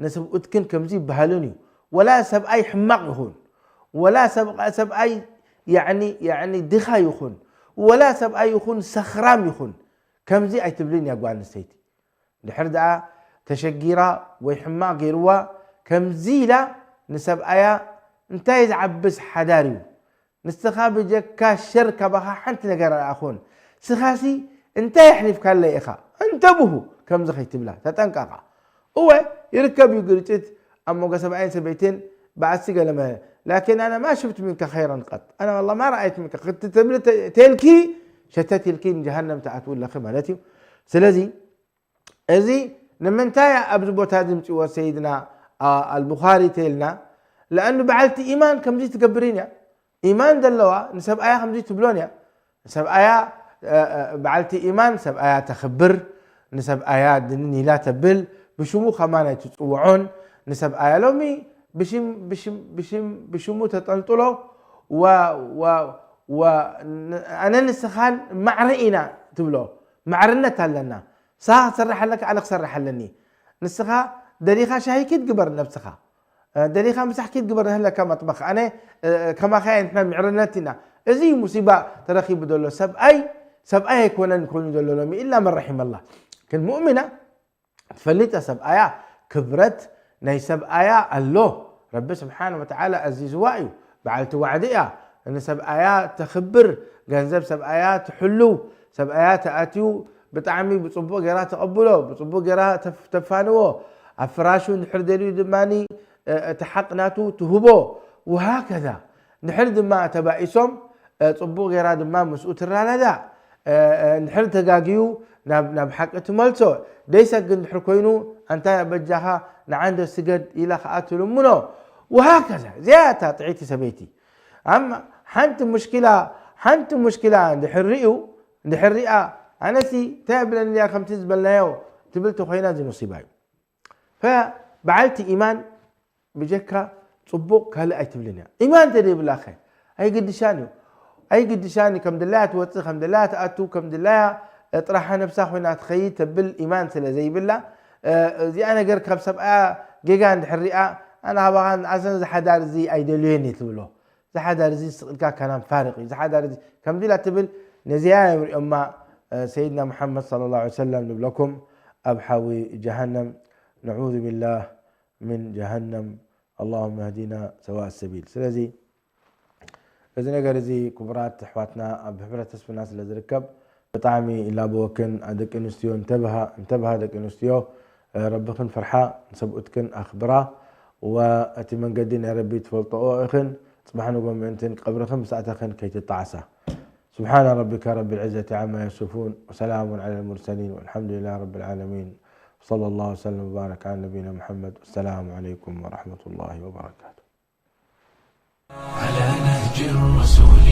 ንሰብኡትክን ከምዚ ይበሃልን እዩ። ወላ ሰብኣይ ሕማቕ ይኹን፣ ወላ ሰብ-፣ ሰብኣይ ያዕኒ፣ ያዕኒ ድኻ ይኹን፣ ወላ ሰብኣይ ይኹን ሰኽራም ይኹን፣ ከምዚ ኣይትብልን እያ ጓል ኣንስተይቲ። ድሕር ደኣ ተሸጊራ ወይ ሕማቕ ገይርዋ፣ ከምዚ ኢላ ንሰብኣያ እንታይ ዝዓብስ ሓዳር እዩ? ንስኻ ብጀካ ሸር ካባኻ ሓንቲ ነገር ኣይኣኹን። ስኻሲ እንታይ ኣሕሊፍካለይ ኢኻ? እንተብሁ ከምዚ ከይትብላ፣ ተጠንቀቓ። እወ፣ ይርከብ እዩ ግርጭት ኣብ መንጎ ሰብኣይን ሰበይትን፣ ባእሲ ገለመ። ላኪን ኣነ ማ ሽፍት ሚንካ ኸይረን ቀጥ። ኣነ ዋላ ማ ረኣይት ሚንካ ክትብል ተ-፣ ተልኪ፣ ሸተት ኢልኪ ንጀሃነም ትኣትዊ ኣለኺ ማለት እዩ። ስለዚ፣ እዚ ንምንታይ ኣብዚ ቦታ እዚ ምጽእዎ ሰይድና፣ ኣ-፣ ኣልቡኻሪ ተይልና? ለኣኑ በዓልቲ ኢማን ከምዚ ትገብርን እያ። ኢማን ዘለዋ ንሰብኣያ ከምዚ ትብሎን እያ። ሰብኣያ፣ እ፣ እ፣ በዓልቲ ኢማን ሰብኣያ ተኽብር፣ ንሰብኣያ ድንን ኢላ ተብል፣ ብሽሙ ከማን ኣይትጽውዖን። ንሰብኣያ ሎሚ ብሽም፣ ብሽም፣ ብሽም፣ ብሽሙ ተጠልጥሎ፣ ወ-፣ ወ-፣ ወ-፣ ን-፣ ኣነ ንስኻን ማዕረ ኢና ትብሎ። ማዕርነት ኣለና። ንስኻ ክትሰርሕ ኣለካ፣ ኣነ ክሰርሕ ኣለኒ። ንስኻ ደሊኻ ሻሂ ኪድ ግበር ነብስኻ። እ፣ ደሊኻ ምሳሕ ኪድ ግበር ንህለካ መጥበኽ። ኣነ፣ እ፣ ከማኻ እየ፣ ንሕና ምዕርነት ኢና። እዚ እዩ ሙሲባ ተረኺቡ ዘሎ። ሰብኣይ፣ ሰብኣይ ኣይኮነን ኮይኑ ዘሎ ሎሚ፣ ኢላ መን ረሒመላ። ግን ሙእሚና ትፈልጥ እያ ሰብኣያ፣ ክብረት ናይ ሰብኣያ ኣሎ። ረቢ ስብሓነ ወተዓላ ኣዚዝዋ እዩ። በዓልቲ ዋዕዲ እያ። ንሰብኣያ ተኽብር፣ ገንዘብ ሰብኣያ ትሕልው፣ ሰብኣያ ተኣትዩ ብጣዕሚ ብጽቡቕ ገይራ ተቐብሎ፣ ብጽቡቕ ገይራ ተፍ-፣ ተፋንዎ፣ ኣብ ፍራሹ እንድሕር ደልዩ ድማ፣ እ፣ እቲ ሓቕ ናቱ ትህቦ፣ ወሃከዛ። እንድሕር ድማ ተባኢሶም፣ እ፣ ጽቡቕ ገይራ ድማ ምስኡ ትረዳዳእ። እ፣ እ፣ እንድሕር ተጋግዩ ናብ ናብ ሓቂ ትመልሶ። ደይሰግድ እንድሕር ኮይኑ፣ ኣንታ በጃኻ ንዓንዶ ስገድ ኢላ ከኣ ትልምኖ። ወሃከዛ እዚኣ እታ ጥዕይቲ ሰበይቲ። ኣማ ሓንቲ ሙሽኪላ ሓንቲ ሙሽኪላ እንድሕር ርእዩ እንድሕር ሪኣ፣ ኣነሲ እንታይ ኣብለኒ እያ ከምቲ ዝበልናዮ ትብል ተኮይና፣ እዚ ሙሲባ እዩ። በዓልቲ ኢማን ብጀካ ጽቡቕ ካልእ ኣይትብልን እያ። ኢማን እንተ ዘይብላኸ ኣይግድሻን እዩ። ኣይግድሻን እዩ። ከም ድላያ ትወጽእ፣ ከም ድላያ ትኣቱ፣ ከም ድላያ ጥራሓ ነብሳ ኮይና ትኸይድ ተብል ኢማን ስለ ዘይብላ፣ እዚኣ ነገር ካብ ሰብኣያ ጌጋ እንድሕር ሪኣ፣ ኣነ ካባኻን ንኣሰን ዝሓዳር እዚ ኣይደልዮን እየ ትብሎ። ዝሓዳር እዚ ስቕ ኢልካ ካናም ፋርቕ እዩ። ዝሓዳር እዚ ከምዚ ኢላ ትብል፣ ነዚኣ እዮም ሪኦማ ሰይድና ሙሓመድ ሰለላሁ ዐለይሂ ወሰለም ንብለኩም ኣብ ሓዊ ጀሃነም። ነዑዙ ቢላህ ምን ጀሃነም። ኣላሁመ ህዲና ሰዋእ ሰቢል። ስለዚ እዚ ነገር እዚ ክቡራት ኣሕዋትና ኣብ ሕብረተስብና ስለ ዝርከብ ብጣዕሚ ይላበወክን። ደቂ ኣንስትዮ እንተብሃ እንተብሃ ደቂ ኣንስትዮ ረብኽን ፍርሓ፣ ንሰብኡትክን ኣኽብራ። ወእቲ መንገዲ ናይ ረቢ ትፈልጥኦ ኢኽን። ጽባሕ ንጎ ምእንትን ቀብርኽን ምስ ኣተኽን ከይትጣዓሳ። سبحان ربك رب العزة عما يصفون، وسلام على المرسلين، والحمد لله رب العالمين، وصلى الله وسلم وبارك على نبينا محمد، والسلام عليكم ورحمة الله وبركاته. على نهج الرسول